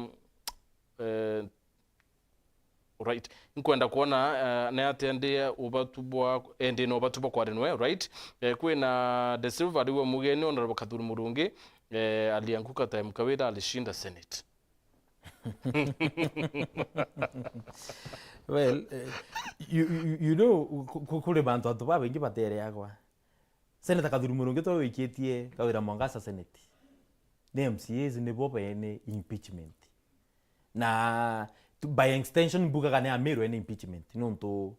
eh, right. Nkwenda kuona, eh, ni atia ndi ubatu bwa, eh, ndi na ubatu bwa kwaria nwe, right? Eh, kwina De Silva ariwe mugeni, Honorable Kathuri Murungi, eh, alianguka time Kawira alishinda Senate. Well, eh, you, you, you know, ku-, ku-, kuri bantu, antu babaingi batereagwa. Senator Kathuri Murungi twe wikitie Kawira Mwangaza Senate, ni M C As nibo bene impeachment. Na tu-, by extension mbugaga ni Ameru ene impeachment, nontu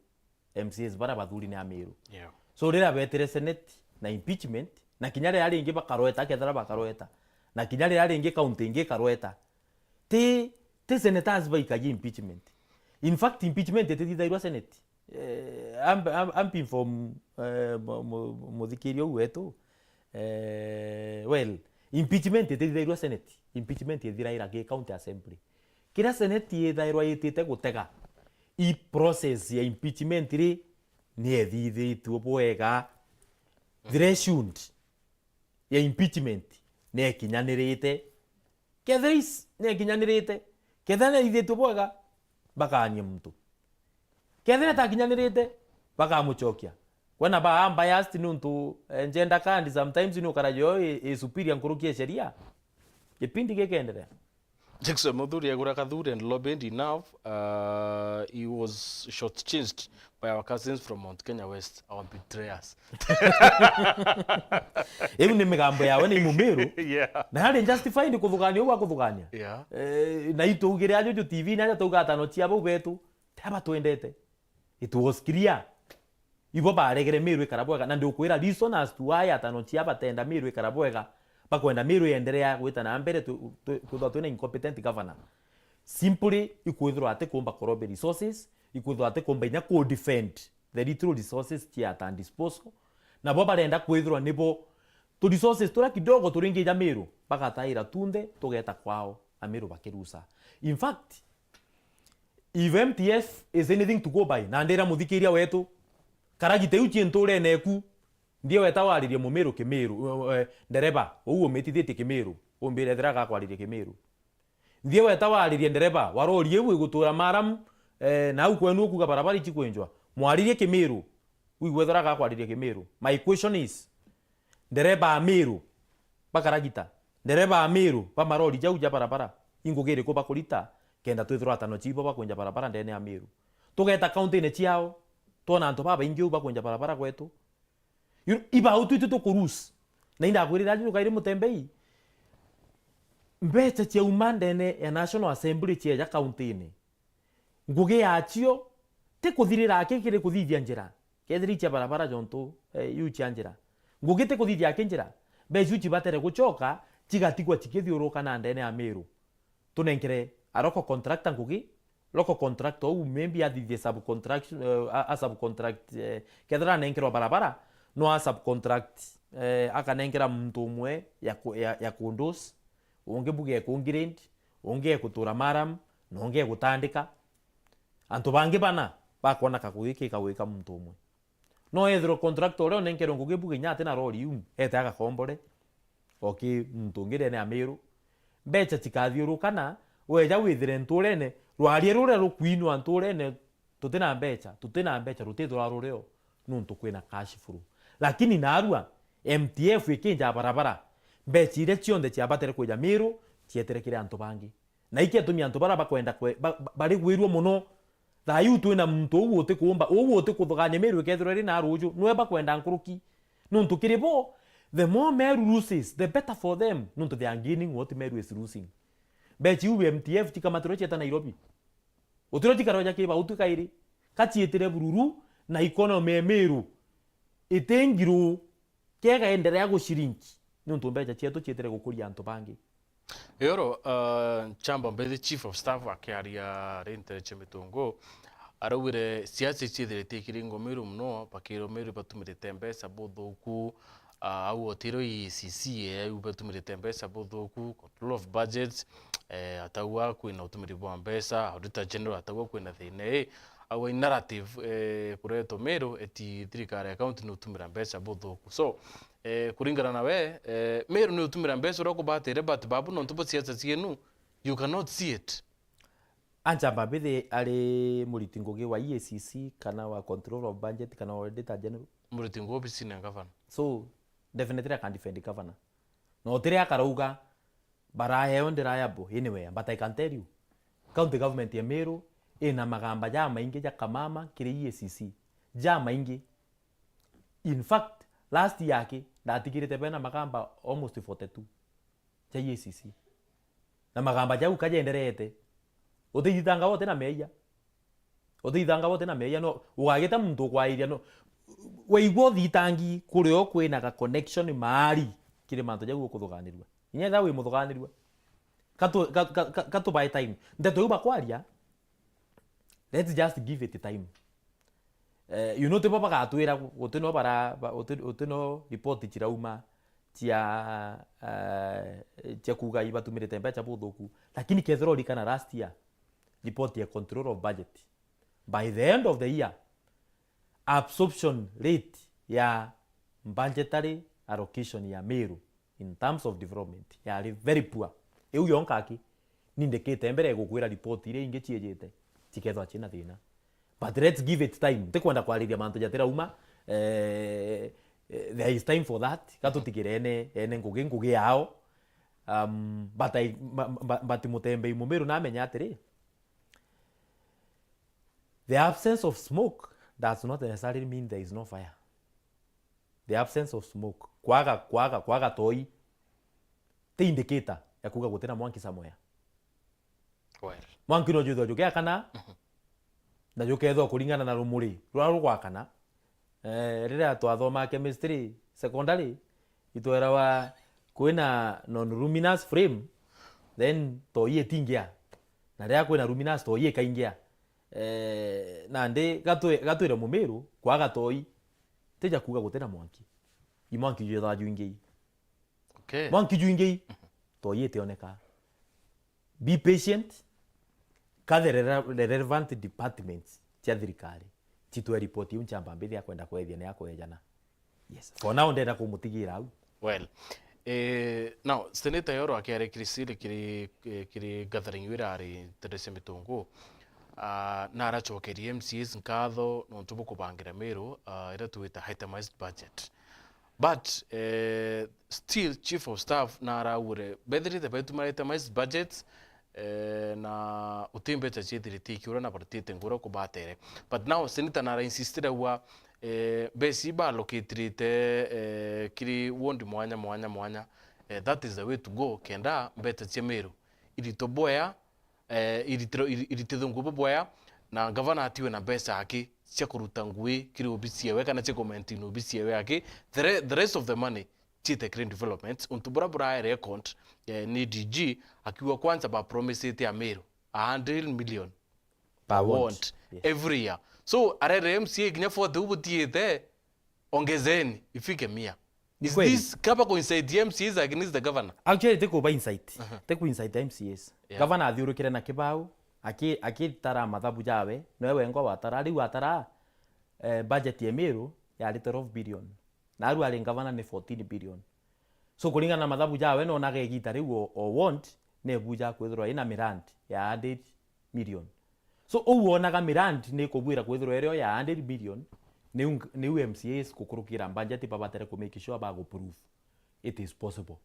M C As bara bathuri ni Ameru. Yeah. So riria betire Senate na impeachment, na kinya riria ringi bakarweta, akethira bakarweta, na kinya riria ringi county ingi ikarweta, ti, ti senators baikagia impeachment. In fact, impeachment itithithairwa Senate. Eh, amp-, amp-, amp inform, eh, mu-, mu-, muthikiria uu wetu. Eh, well, impeachment itithithairwa Senate. Impeachment ithiraira ki county assembly. Kiria Senate ithairwa itite gutega, i process ya impeachment ri, ni ethithitue bwega. Threshold ya impeachment ni ekinyanirite. Kethira is-, ni ekinyanirite, kethira ni ethithitue bwega, bakaania muntu. Kethira itakinyanirite, bakamucokia. Kwena ba unbiased nontu, eh, gender kandi sometimes ni ukaraja yo i, i superior nkuruki ya sheria. Gipindi gikeenderea. Jackson Muthuri agura Kathuri and lobbied enough, uh, he was shortchanged by our cousins from Mount Kenya West, our betrayers. Iu ni migambo yawe ni Mumiru. Yeah. Na hari justified kuthugania uu akuthugania. Yeah. Eh, na itugire ajuju T V na aja tauga atano cia bau betu, ti abatwendete. It was clear. Ibo baregere Meru ikara bwega, na ndiukwira reason as to why atano cia batenda Meru ikara bwega, bakwenda Meru ienderea gwita na mbere, tu-, tu-, kwithirwa twina incompetent governor. Simply, ikwithirwa atikumba kurobe resources, ikwithirwa atikumba inya ku defend the little resources cia at our disposal, nabo barenda kwithirwa nibo tu resources turia kidogo turingija Meru, bagataira tunthe, tugeta kwao, Ameru bakirusa. In fact, if M T F is anything to go by, na ndira muthikiria wetu, karagita iu cie nturene eku, nthie weta waririe Mumiru Kimiru, eh, eh, ndereba, uu umitithitie Kimiru, umbire ethira agakwariria Kimiru. Nthie weta waririe ndereba wa rori iu igutura Maram, eh, na au kwenu ukuga barabara ici kwinjwa. Mwaririe Kimiru, uigwe ethira agakwariria Kimiru. My question is, ndereba a Miru, bakaragita, Ndereba a Meru ba marori jau ja barabara, i ngugi iriku bakurita kenda twithirwa atano ciibo bakwinja barabara ndene ya Meru? Tugeeta kauntine ciao, twona antu babaingi uu bakwinja barabara gwetu. Yu-, ibau twitu tukurus. Na indakwirira aju kairi Mutembei, mbeca ciauma ndene ya National Assembly cieja kauntine, ngugi yacio ti kuthirira aki kiri kuthithia njira, kethira i cia barabara jontu, eh, iu cia njira. Ngugi ti kuthithia aki njira, mbeca iu cibatere gucoka cigatigwa cikithiuruka na ndene ya Meru. Tunenkere a local contractor ngugi, local contractor uu maybe athithie subcontraction, eh, a, a subcontract, eh, kethira anenkerwa barabara, no a subcontract, eh, akanenkera muntu umwe ya ku-, ya, ya kunduce, ungi buge ekungrade, ungi ekutura maram, na ungi egutandika. Antu bangi bana bakwona kagugi ki kagwika muntu umwe. No ethirwa contractor uria unenkerwe ngugi buge inya ati na rori iu, ete agakombore o ki muntu ungi ndene ya Meru. Mbeca cikathiurukana, weja withire nturene, rwaria ruria rukwinwa nturene, tuti na mbeca, tuti na mbeca, rutithirwa rurio, nuntu kwina cash flow. Lakini narua, M T F ikinja barabara, mbeca iria cionthe ciabatire kwija Meru, cietere kiri antu bangi. Na ikio itumi antu baria bakwenda kwe-, ba-, ba-, bari gwirua mono. Thaa iu twina muntu uu utikuumba, uu utikuthugania Meru ikethirwa iri na ruuju, niwe bakwenda nkuruki. Nuntu kiri bo, the more Meru loses, the better for them. Nuntu they are gaining what Meru is losing. Mbeca iu M T F cikamatirwe cieta Nairobi. Utirio cikaroja ki bautu kairi, ka ciitire bururu na economy ya Meru iti ngiru, kega endelea gucirinki, niuntu mbeca cietu ciitire gukuria antu bangi. Yoro, uh, Nchamba Mbithi, Chief of Staff, akiaria Rintere cia Mitungu, araugire siasa iciithirite ikiri ngomiru mono, bakirwo Meru batumirite mbeca buthuku, uh, au otiro E A C C, eh, au batumirite mbeca buthuku, control of budgets, eh, ataua kwina utumiri bwa mbeca, Auditor General ataua kwina thina ii, au narrative, eh, kuretwo Meru eti thirikari ya county ni utumira mbeca buthuku. So, eh, kuringana na we, eh, Meru ni utumira mbeca uria kubatire, but babu nontu bwa siasa cienu, you cannot see it. Anchamba Mbithi ari muriti ngugi wa E A C C, kana wa control of budget, kana wa Auditor General? Muriti ngugi obisine ya governor. So, definitely I can defend governor. No tiri akarauga, baraheo ndirayabo anywhere, but I can tell you, county government ya Meru ina magamba jamaingi ja kamama kiri E A C C. Jamaingi. In fact, last year aki, ndatigirite bena magamba almost forty-two ja E A C C. Na magamba jau kajenderete. Utithitanga wote na meeyia. Utithitanga wote na meeyia, no, ugagita muntu ukwairia, no, waigua uthitangi, kuri o kwina ga connection maari kiri mantu jau ukuthuganirua. Inya ethira wi muthuganirua. Katu-, ka-, ka-, ka-, katubae time. Ndeto iu bakwaria, let's just give it time. Eh, you know, tibo bagatwira gu-, guti no bara-, ba-, guti, guti no report cirauma cia, eh, cia kuuga ibatumirite mbeca buthuku. Lakini kethira urikana last year, report ya control of budget, by the end of the year, absorption rate ya budgetary allocation ya Meru in terms of development yari very poor. Iu yonka aki, nindikite mbere gukwira report iria ingi ciejite, cikethwa ciina thina. But let's give it time. Ntikwenda kwariria mantu jatirauma. Eh, eh, there is time for that. Gatutigire ene, ene ngugi, ngugi yao. Um, but I, ma-, ma-, but Mutembei Mumiru namenya atiri, the absence of smoke does not necessarily mean there is no fire. The absence of smoke, kwaga, kwaga, kwaga toi, ti indicator ya kuuga gutina mwanki somewhere. Well. Mwanki no jwithwa jugiakana, na jukethwa kuringana na rumuri ruria rugwakana. Eh, riria twathomaa chemistry secondary, itwerawa kwina non-luminous flame, then toi itingia. Na riria kwina luminous, toi ikaingia. Eh, nandi gatwi-, gatwire Mumiru, kwaga toi, tija kuuga gutina mwanki. I mwanki jwithaga jwingi. Okay. Mwanki jwingi, toi itioneka. Be patient, ka the rele-, the relevant departments cia thirikari citwe report iu Nchamba Mbithi akwenda kwethia ni akwejana. Yes. For now, ndenda kumutigira au. Well, eh, now, Senator Yoro akiaria kiri siri kiri, eh, kiri gathering iu irari Teresa Mitungu, ah, naracokerie M C As nkatho nontu bukubangira Meru, ah, iria twita itemized budget. But, eh, still chief of staff naraugire bethirite baitu marete itemized budgets, eh, na uti mbeca ciithirite ikiura na barutite ngura kubatere. But now senator nara insistire ua, eh, mbeca ii balocatirite, eh, kiri ward mwanya, mwanya, mwanya. Eh, that is the way to go, kenda mbeca cia Meru iritwe bwea, eh, iritiro-, iri-, iritithungwe bubwea, na ngavana atiwe na mbeca aki cia kuruta ngui kiri obisi yewe kana cia kumaintain obisi yewe aki. The re-, the rest of the money ciite kiri developments, untu bura burae record, eh, ni D G, akiuga kwanza bapromisite Ameru a hundred million per ward, yes, every year. So, arere M C A kinya forty u butiite, ongezeni, ifike mia. Is kweli. This kaba ku incite M C As against the governor? Actually, ti kuba incite. Aha. Ti ku incite M C As. Yeah. Governor athiurukire na kibau, aki-, akitara mathabu jawe, noe wengwa watara, riu atara, eh, budget ya Meru yari twelve billion. Na aru ari ngavana ni fourteen billion. So, kuringana na mathabu jawe, nonaga igita riu o, o ward nebuja kwithirwa ina mirandi ya hundred million. So, uu wonaga mirandi ni kubwira kwithirwa irio ya hundred million, niu, niu M C As kukurukira budget babatere ku make sure bagu prove it is possible.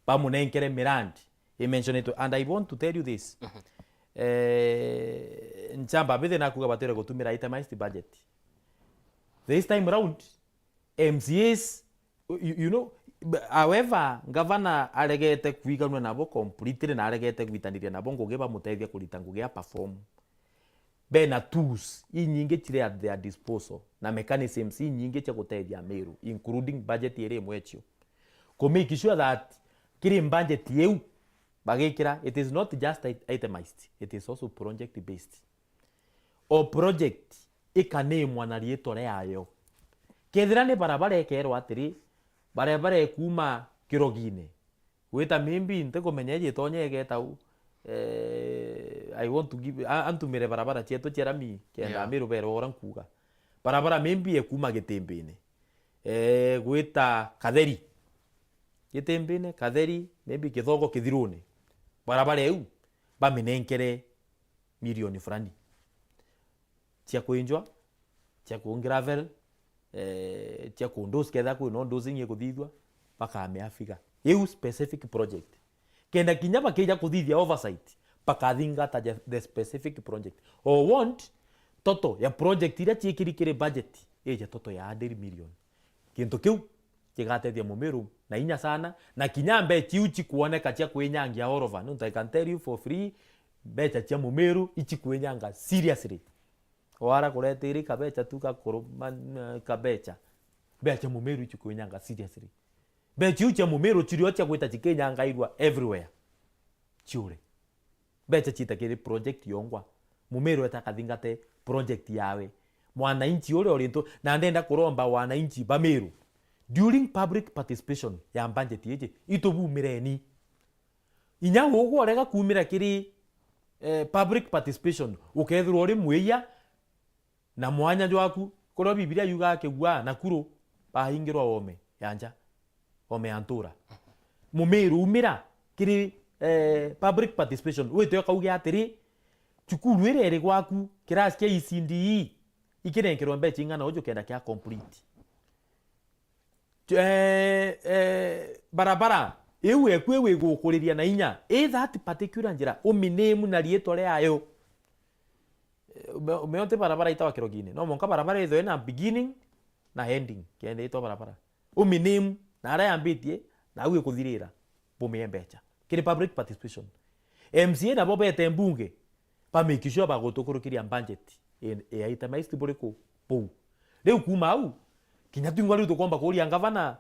Bamunenkere mirandi. He mentioned it, and I want to tell you this. Mhm. Eh, nchamba bithi nakuga batwire gutumira itemized budget. This time round, M C As, you, you know, b-, however, ngavana aregete kwiganua nabo completely na aregete gwitaniria nabo ngugi bamutethia kurita ngugi a perform. Bena tools inyingi ciri at their disposal na mechanisms inyingi cia gutethia Meru, including budget iri imwe cio. Ku make sure that kiri budget iu bagikira, it is not just it-, itemized, it is also project based. O project ikanimwa na riitwa riayo. Kethira ni barabara ikerwa atiri, barabara ikuuma Kirogine gwita maybe ntikumenya iji itonya igeta u, eh, I want to give, a-, antumire barabara cietu cia rami kenda, yeah, Amiru berwa uria nkuuga. Barabara maybe ikuuma Gitimbine, eh, gwita Katheri. Gitimbine, Katheri, maybe Kithogo Kithirune. Barabara iu baminenkere milioni fulani cia kwinjwa, cia ku gravel, eh, cia ku dose, kethira kwi no dosing ikuthithua, bakamea figure. Iu specific project. Kenda kinya bakija kuthithia oversight, bakathingata ja-, the specific project. O ward, total ya project iria ciikiri kiri budget, ije total ya hundred million. Gintu kiu kigatethia Mumiru na inya sana, na kinya mbeca iu cikwoneka cia kwinyangia all over. Nontu I can tell you for free, mbeca cia Mumiru icikwinyangaga seriously. Wara kureta iri kabeca tu gakuru, man-, kabeca. Mbeca cia Mumiru icikwinyangaga seriously. Mbeca iu cia Mumiru cirio cia gwita cikinyangairua everywhere. Ciure. Mbeca ciita kiri project yongwa. Mumiru eta akathingate project yawe. Mwananchi uria uri ntu, na ndenda kuromba wananchi ba Meru, during public participation ya budget iji, itubumireni. Inya ugwe urega kuumira kiri, eh, public participation, ukethirwa uri mwiya, na mwanya jwaku, kuria Bibilia yugaga kigua Nakuru, baingirwa ome ya nja, ome ya ntura. Mumiru umira kiri, eh, public participation, wite ukauge atiri, cukuru iria iri gwaku, kirasi kia E C D E, ikirenkerwa mbeca ing'ana uju kenda kia complete. Eh, eh, barabara iu eku iu igukuriria na inya, i that particular njira, uminame na riitwa riayo. Eh, ume-, umeona ti barabara itawa Kirogine. No mwanka barabara ithwe na beginning na ending, kenda itwa barabara. Uminame na aria yambitie, na au ikuthirira, bumie mbeca. Kiri public participation. M C A nabo bete mbunge, ba make sure bagutukurukiria budget in, ya itemized buriku buu. Riu kuuma au, kinya twingwa riu tukomba kuuria ngavana,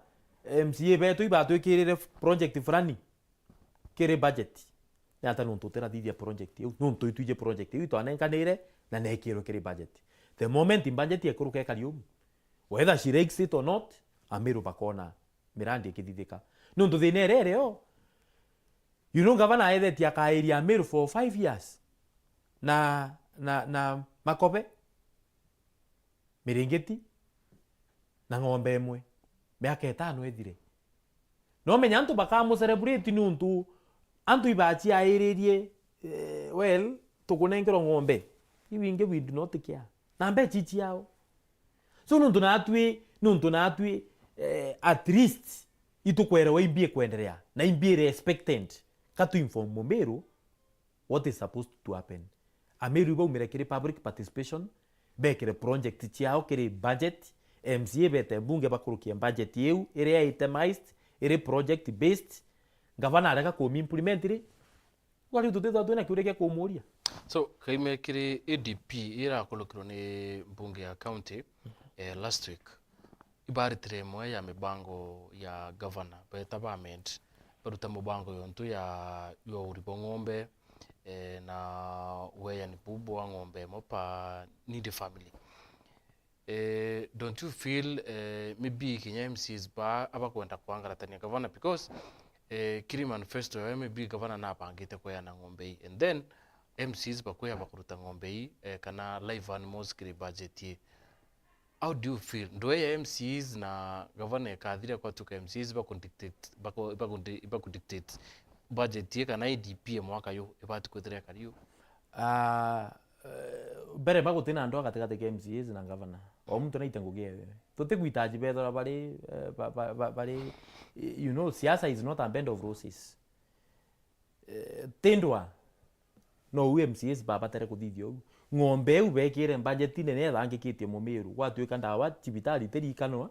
M C A betu ibatwikirire f-, project fulani kiri budget. Ni ata nontu utirathithia project iu? Nontu itwiji project iu itwanenkanire na nekirwe kiri budget. The moment budget ekuruka ikari umu, whether she likes it or not, Amiru bakona mirandi ikithithika. Nontu thina iria irio, you know, ngavana aethetie akairia Amiru for five years na, na, na makobe, miringiti na ng'ombe imwe, miaka itano ithire. No menya antu bakamucelebrate niuntu antu ibaciairirie, eh, well, tukunenkerwa ng'ombe. Iu ingi we do not care. Na mbeca i ciao. So, nuntu natwi, nuntu natwi, eh, At least itukwerewa imbi ikwenderea na imbi iri expected. Ka tu inform Mumiru what is supposed to happen. Amiru ibaumire kiri public participation, bekire project ciao kiri budget, M C A bete mbunge bakurukie budget iu iri itemized, iri project based. Ngavana arega kumi implement ri, Kwa riu tutithwa twina kiuria kia kumuria. So, kaime kiri A D P irakurukirwe ni mbunge ya county, eh, last week, ibaritire imwe ya mibango ya governor, beta ba amend, baruta mubango yontu ya, ya uri bwa ng'ombe, eh, na weani bu bwa ng'ombe imwe per needy family. Eh, don't you feel, eh, maybe kinya M C As ba abakwenda kwangaratania gavana? Because, eh, kiri manifesto yao, maybe gavana nabangite kweana ng'ombe ii, and then M C As bakwia bakuruta ng'ombe ii, eh, kana live animals kiri budget ii. How do you feel? Ndwe ya M C As na gavana ikathira kwatuka M C As bakudictate, baku-, bakundi-, bakudictate budget ii kana A D P ya mwaka yu ibati kwithira ikari u? Ah, eh, mbere ba gutina andu a gatigati ka M C As na governor. O muntu naite ngugi ewe. Tutikwitaji bethora bari, eh, ba-, ba-, ba-, bari, you know, siasa is not a bed of roses. Eh, tindwa, no u M C As babatere kuthithia uu. Ng'ombe iu bekire budget nene ethangikitie Mumiru. Gwatuika ndawa cibitari itirikanwa,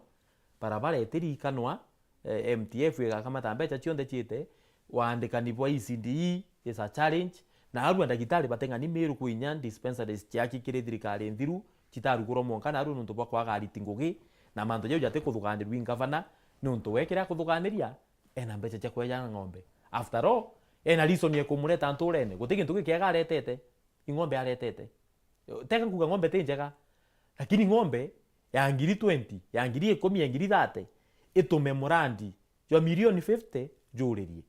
barabara itirikanwa, eh, M T F igakamata mbeca cionthe ciite, waandikani bwa E C D E is a challenge, na arua ndagitari bateng'ani Miru kwinya dispensaries ciaki kiri thirikari nthiru, citarukurwa mwanka narua nuntu bwa kwaga ariti ngugi, na mantu jau jatikuthuganirua i ngavana, nuntu we kiria akuthuganiria, ena mbeca cia kweja ng'ombe. After all, ena reason ya kumureta nturene, guti gintu gikiega aretete, i ng'ombe aretete. Teka nkuga ng'ombe ti njega, lakini ng'ombe ya ngiri twenty, ya ngiri ikumi, ya ngiri thirty, itume murandi jwa milioni fifty juririe.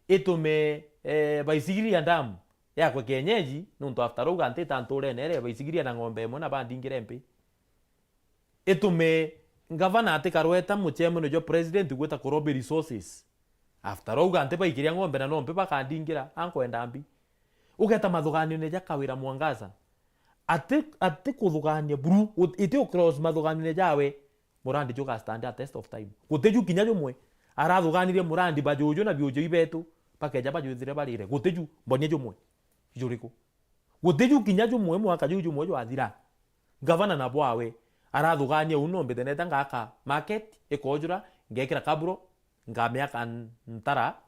Itume, eh, Baisigiria Dam yakwe kienyeji, nuntu after all uga ntita nturene ere Baisigiria na ng'ombe imwe na bandingire mpi. Itume ngavana atikarweta mucemanio jwa president gwita kurobi resources. After all uga nti baikiria ng'ombe na no mpi bakandingira, ankwenda mbi. Ugeta mathuganione ja Kawira Mwangaza. Ati, ati kuthugania buru, ut-, iti u cross mathuganione jawe, murandi juga stand a test of time. Guti ju kinya jumwe arathuganirie murandi bajuju na biuju ibetu, bakeja bajwithire barire. Guti ju, mbonie jumwe. Juriku? Guti ju kinya jumwe mwaka ju jumwe jwathira. Gavana na bwawe arathugania uu, no mbite neta ngaka market, ikojura, ngekira kaburo, ngamiaka n-, ntara,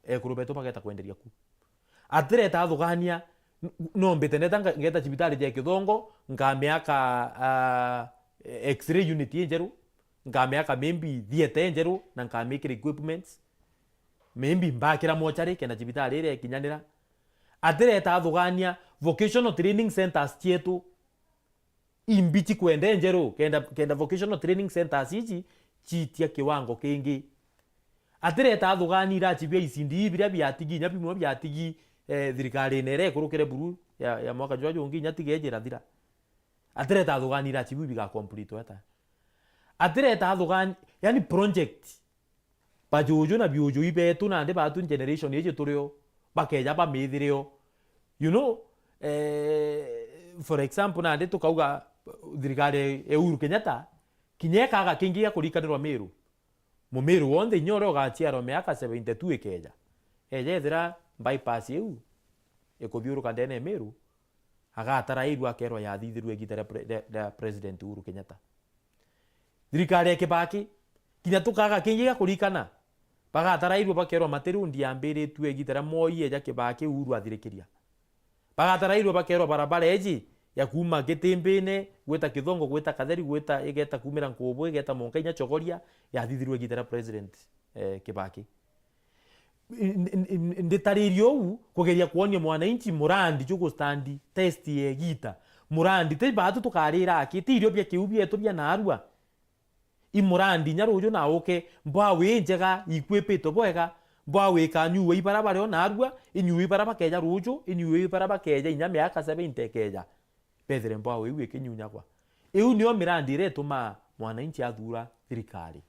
ekuru betu bageta kwenderia ku. Atireta athugania, n-, no mbite neta nga-, ngeta cibitari ja Kithongo, ngamiaka, ah, X-ray unit injeru, ngamiaka maybe theatre injeru, na nkamikira equipments, maybe mbakira mochari, kenda cibitari iria ikinyanira. Atireta athugania vocational training centers cietu, imbi cikwenda njeru, kenda, kenda vocational training centers ici ciitia kiwango kingi. Atireta athugania iraci bia E C D E biria biatigi, inya bimwe biatigi, eh, thirikarine iria ikurukire buru ya, ya mwaka jwa jungi, inya tige jirathira. Atireta athugania iraci biu biga complete ata. Atireta athugania, yani project. Bajuju na biujui betu nandi batu generation iji turio, bakeja bamithire o. You know, eh, for example, nandi tukauga thirikari ya Uhuru Kenyatta, kinya ikaga kingi gia kurikanirwa Miru. Mumiru wonthe inya uria ugaciarwa miaka seventy two ikeja, eja ethira bypass iu ikuthiuruka ndene ya Miru, agatarairua akerwa yathithirue igita ria pre-, ria, ria President Uhuru Kenyatta. Thirikari ya Kibaki, kinya tukaga kingi gia kurikana, bagatarairua bakerwa matirundi yambiritue igita ria Moi eja Kibaki Uhuru athirikiria. Bagatarairua bakerwa barabara iji ya kuuma Gitimbine gwita Kithongo, gwita Katheri, gwita, igeta kuumira Nkubu, igeta Monka inya Chogoria, yathithirue igita ria President, eh, Kibaki. N-, n-, n-, nditaririe uu kugeria kwonia mwananchi murandi jugu stand test ya igita. Murandi ti baatu tukarira aki, ti irio bia kiu bietu bia narua. I murandi inya ruju na uke, mbwawe injega, ikwipitwe bwega, mbwawe ikanyuua i bara bari o narua, inyuue i bara bakeja ruju, inyuue i bara bakeja inya miaka seventy ikeja. Bethire mbwawe iu ikinyunyagwa. Iu nio mirandi iria itumaa mwananchi athuura thirikari.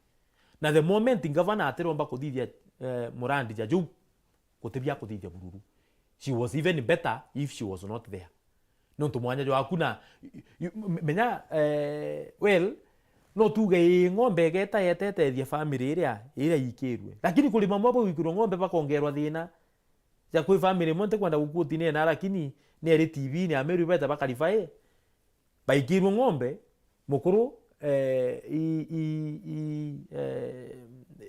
Na the moment ngavana atiromba kuthithia, eh, murandi ja juu, guti bia kuthithia bururu. She was even better if she was not there. Nontu mwanya jwaku na, y-, y-, menya, eh, well, No tuge ii ng'ombe igeta yetete ethia family iria, iria ikirwe. Lakini kuri mamwe bagwikirwa ng'ombe bakongerwa thina. Ja kwi family imwe ntikwenda gukutinena, lakini ni ari T V ni Ameru beta bakarifae. Baikirwe ng'ombe, mukuru, eh, i, i, i, eh,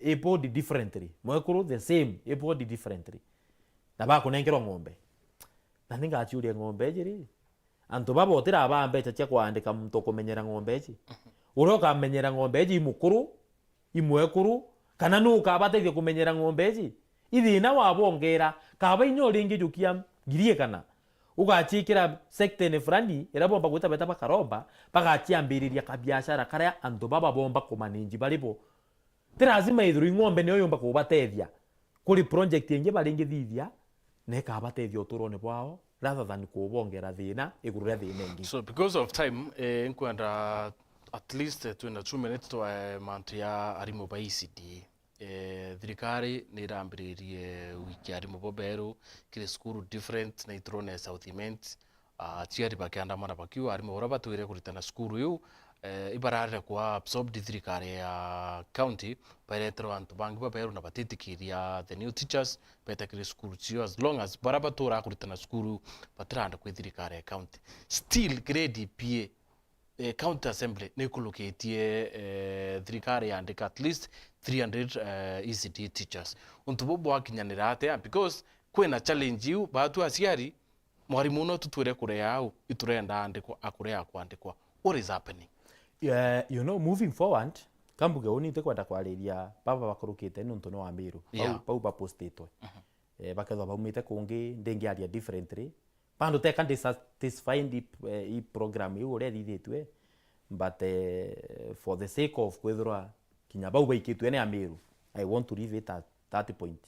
i body differently. Mwekuru the same, i body differently. Na bakunenkerwa ng'ombe. Na ningachiuria ng'ombe iji ri, antu baba utira ba mbecha cia kwandika muntu ukumenyera ng'ombe iji. Uria ukamenyera ng'ombe iji i mukuru, i mwekuru, kana nu ukabatethia kumenyera ng'ombe iji? I thina wabongera, kaba inya uringijukia ngiri igana, ugachiikira sektene fulani iria bomba gwita beta bakaromba, bagachiambiriria kabiashara karia antu baba bomba kumanage bari bo. Ti lazima ithirwe i ng'ombe niyo yumba kubatethia. Kuri project ingi baringithithia, na ikabatethia uturone bwao, rather than kubongera thina iguru ria thina ingi. So, because of time, eh, nkwenda at least, eh, twina two minutes twa, eh, mantu ya arimu ba E C D. Eh, thirikari ni irambiririe wiki arimu bo beru kiri school different, na iturone South Imenti. Ah, aciari bakiandamana bakiuga arimu baria batwire kuritana cukuru iu, eh, ibararire kwa absorbed thirikari ya county, bareterwa antu bangi baberu na batitikiria the new teachers beta kiri cukuru cio, as long as baria baturaga kuritana cukuru iu batirandikwa i thirikari ya county. Still, kiri D P A, eh, county assembly ni ikurukitie, eh, thirikari yandika at least three hundred, eh, E C D teachers. Untu buu bwakinyanira atia? Because kwina challenge iu, batu aciari, mwarimu no tutwire kurea au, iturenda andikwa, akurea kwandikwa. What is happening? Yeah, you know, moving forward, kambuge uni ntikwenda kwariria baba bakurukite nuntu ni wa Miru. Pau, yeah, pau bapostitwe. Mhm. Eh, bakethwa baumite kungi, ndingiaria differently. Bado teka ndisatisfied i, eh, i program iu uria ithithitue, but, eh, for the sake of kwithirwa kinya bau baikitue ni Amiru, I want to leave it at that point.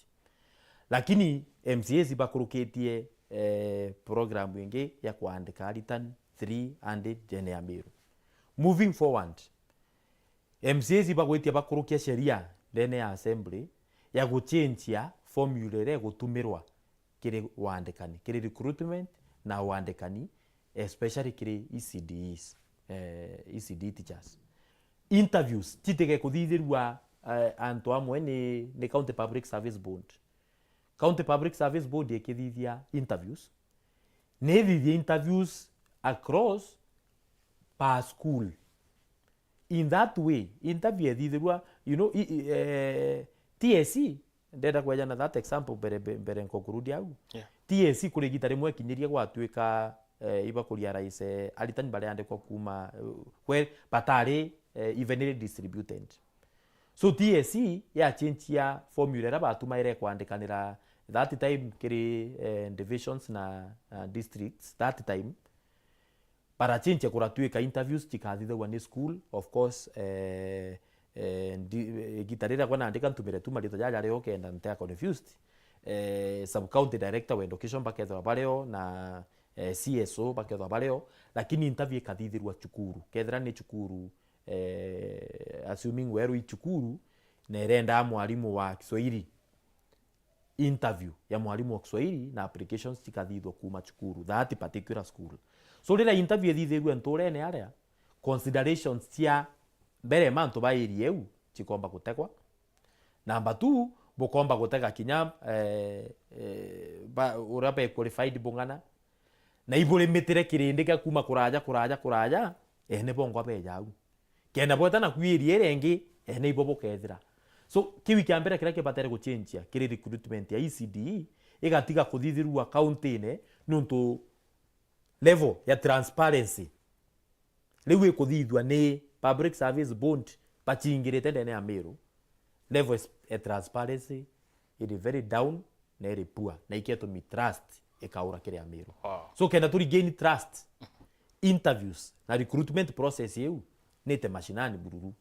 Lakini M C As bakurukitie, eh, program ingi ya kwandika aritani three hundred ndene ya Amiru. Moving forward, M C As bagwitia bakurukia sheria ndene ya assembly ya guchenjia formula iria igutumirwa kiri wandikani, kiri recruitment na wandikani, especially kiri E C Ds, eh, E C D teachers. Interviews citige kuthithirua, eh, antu amwe ni, ni County Public Service Board. County Public Service Board ikithithia interviews, ni ithithia interviews across per school. In that way, interview ethithirua, you know, i, i, eh, T S C, ndenda kwejana that example mbere, mbere, mbere nkokurudia au. Yeah. T S C kuri igita rimwe ikinyirie gwatuika, eh, ibakuria rais, eh, aritani baria andikwa kuma, eh, kwe, batari, eh, evenly distributed. So T S C yachenjia formula iria batumaire kwandikanira that time kiri, eh, divisions na, na districts that time. Barachenjia kuratuika interviews chikathithagua ni school. Of course, eh, eh, ndi, igita riria kwa nandika ntumire tu marito jaja rio kenda ntia confused. Eh, sub county director wa education bakethirwa bario na, eh, C S O bakethirwa bario, lakini interview ikathithirua chukuru. Kethira ni chukuru, eh, assuming weru i chukuru, na irenda mwarimu wa Kiswahili, interview ya mwarimu wa Kiswahili na applications chikathithwa kuma chukuru, that particular school. So, riria interview ithithirue nturene aria, considerations cia mbere mantu ba area iu chikomba gutegwa. Number two, bukomba gutega kinya, eh, eh, ba, uria be qualified bung'ana, na iburimitire kirindi kia kuma kuraja, kuraja, kuraja, ene bongwa beja au. Kenda bweta na kwi area iria ingi, ene ibo bukethira. So, kiu kia mbere kiria kibatere guchenjia kiri recruitment ya E C D E, igatiga kuthithirua county-ine, nuntu level ya transparency riu ikuthithua ni Public Service Board bachingirite ndene ya Miru, level is, ya transparency iri very down na iri poor, na iketumi trust ikaura kiri Amiru. Wow. So kenda tu regain trust, interviews na recruitment process iu nite mashinani bururu.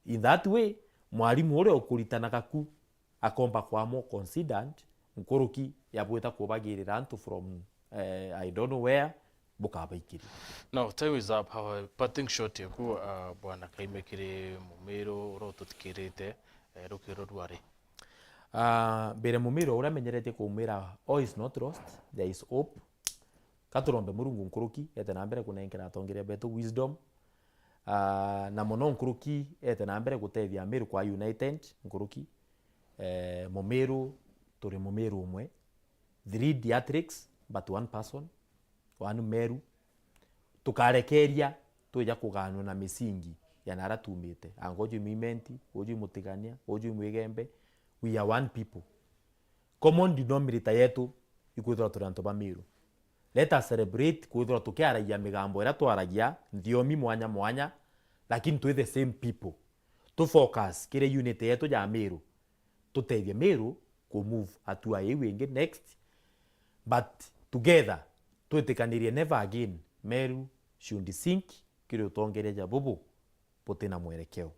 In that way, mwarimu uria ukuritanaga ku akomba kwa more considered nkuruki ya bwita kubagirira antu from, eh, I don't know where, bukabaikiria. Now, time is up. Our parting shot yaku, uh, Bwana Kaime, kiri Mumiru uria ututhikirite, eh, rukiro rwari? Ah, mbere Mumiru uria amenyeretie kumwira, "All is not lost, there is hope." Ka turombe Murungu nkuruki, ete na mbere kunenkera atongeria betu wisdom. Ah, na mono nkuruki ete na mbere gutethia Meru kwa united nkuruki. Eh, Mumiru, turi Mumiru umwe. Three theatrics, but one person, one Meru. Tukarekeria twija kuganwa na misingi ya nara tumite. Anga uju Imenti, uju Mutigania, uju Mwigembe. We are one people. Common denominator yetu ikwithirwa turi antu ba Meru. Let us celebrate kwithirwa tukiaragia migambo iria twaragia, nthiomi mwanya mwanya, lakini twi the same people. Tu focus kiri unity yetu ya Meru. Tutethie Meru ku move hatua iu ingi next. But together, twitikanirie never again Meru should sink kiri utongeria ja bubu butina mwerekeo.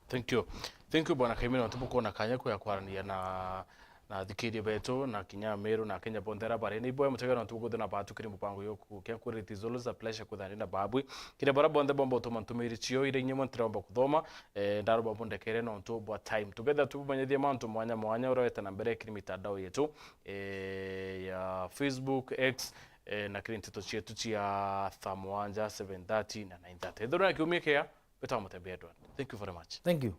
Thank you. Thank you, Bwana Kaimina, nontu bukwona kanya kuya kwaraniria na, na athikiria betu, na kinya Meru, na Kenya bonthe aria bari. Ni bwe mutegera nontu bukuthina batu kiri mupango yuku. Kia kwiri, it is always a pleasure kwithania na babwi. Kiri bara bonthe bomba utuma ntumiri cio, ira inyuĩ mwe ntiromba kuthoma, eh, ndaromba bundekere nontu bwa time. Tugetha tubumenyithie mantu mwanya mwanya uria wete na mbere kiri mitandao yetu, eh, ya Facebook, X, eh, na kiri nteto cietu cia thaa mugwanja, seven thirty na nine thirty. Ethirwa na kiumia kia, Betwa Mutembi Edward. Thank you very much. Thank you.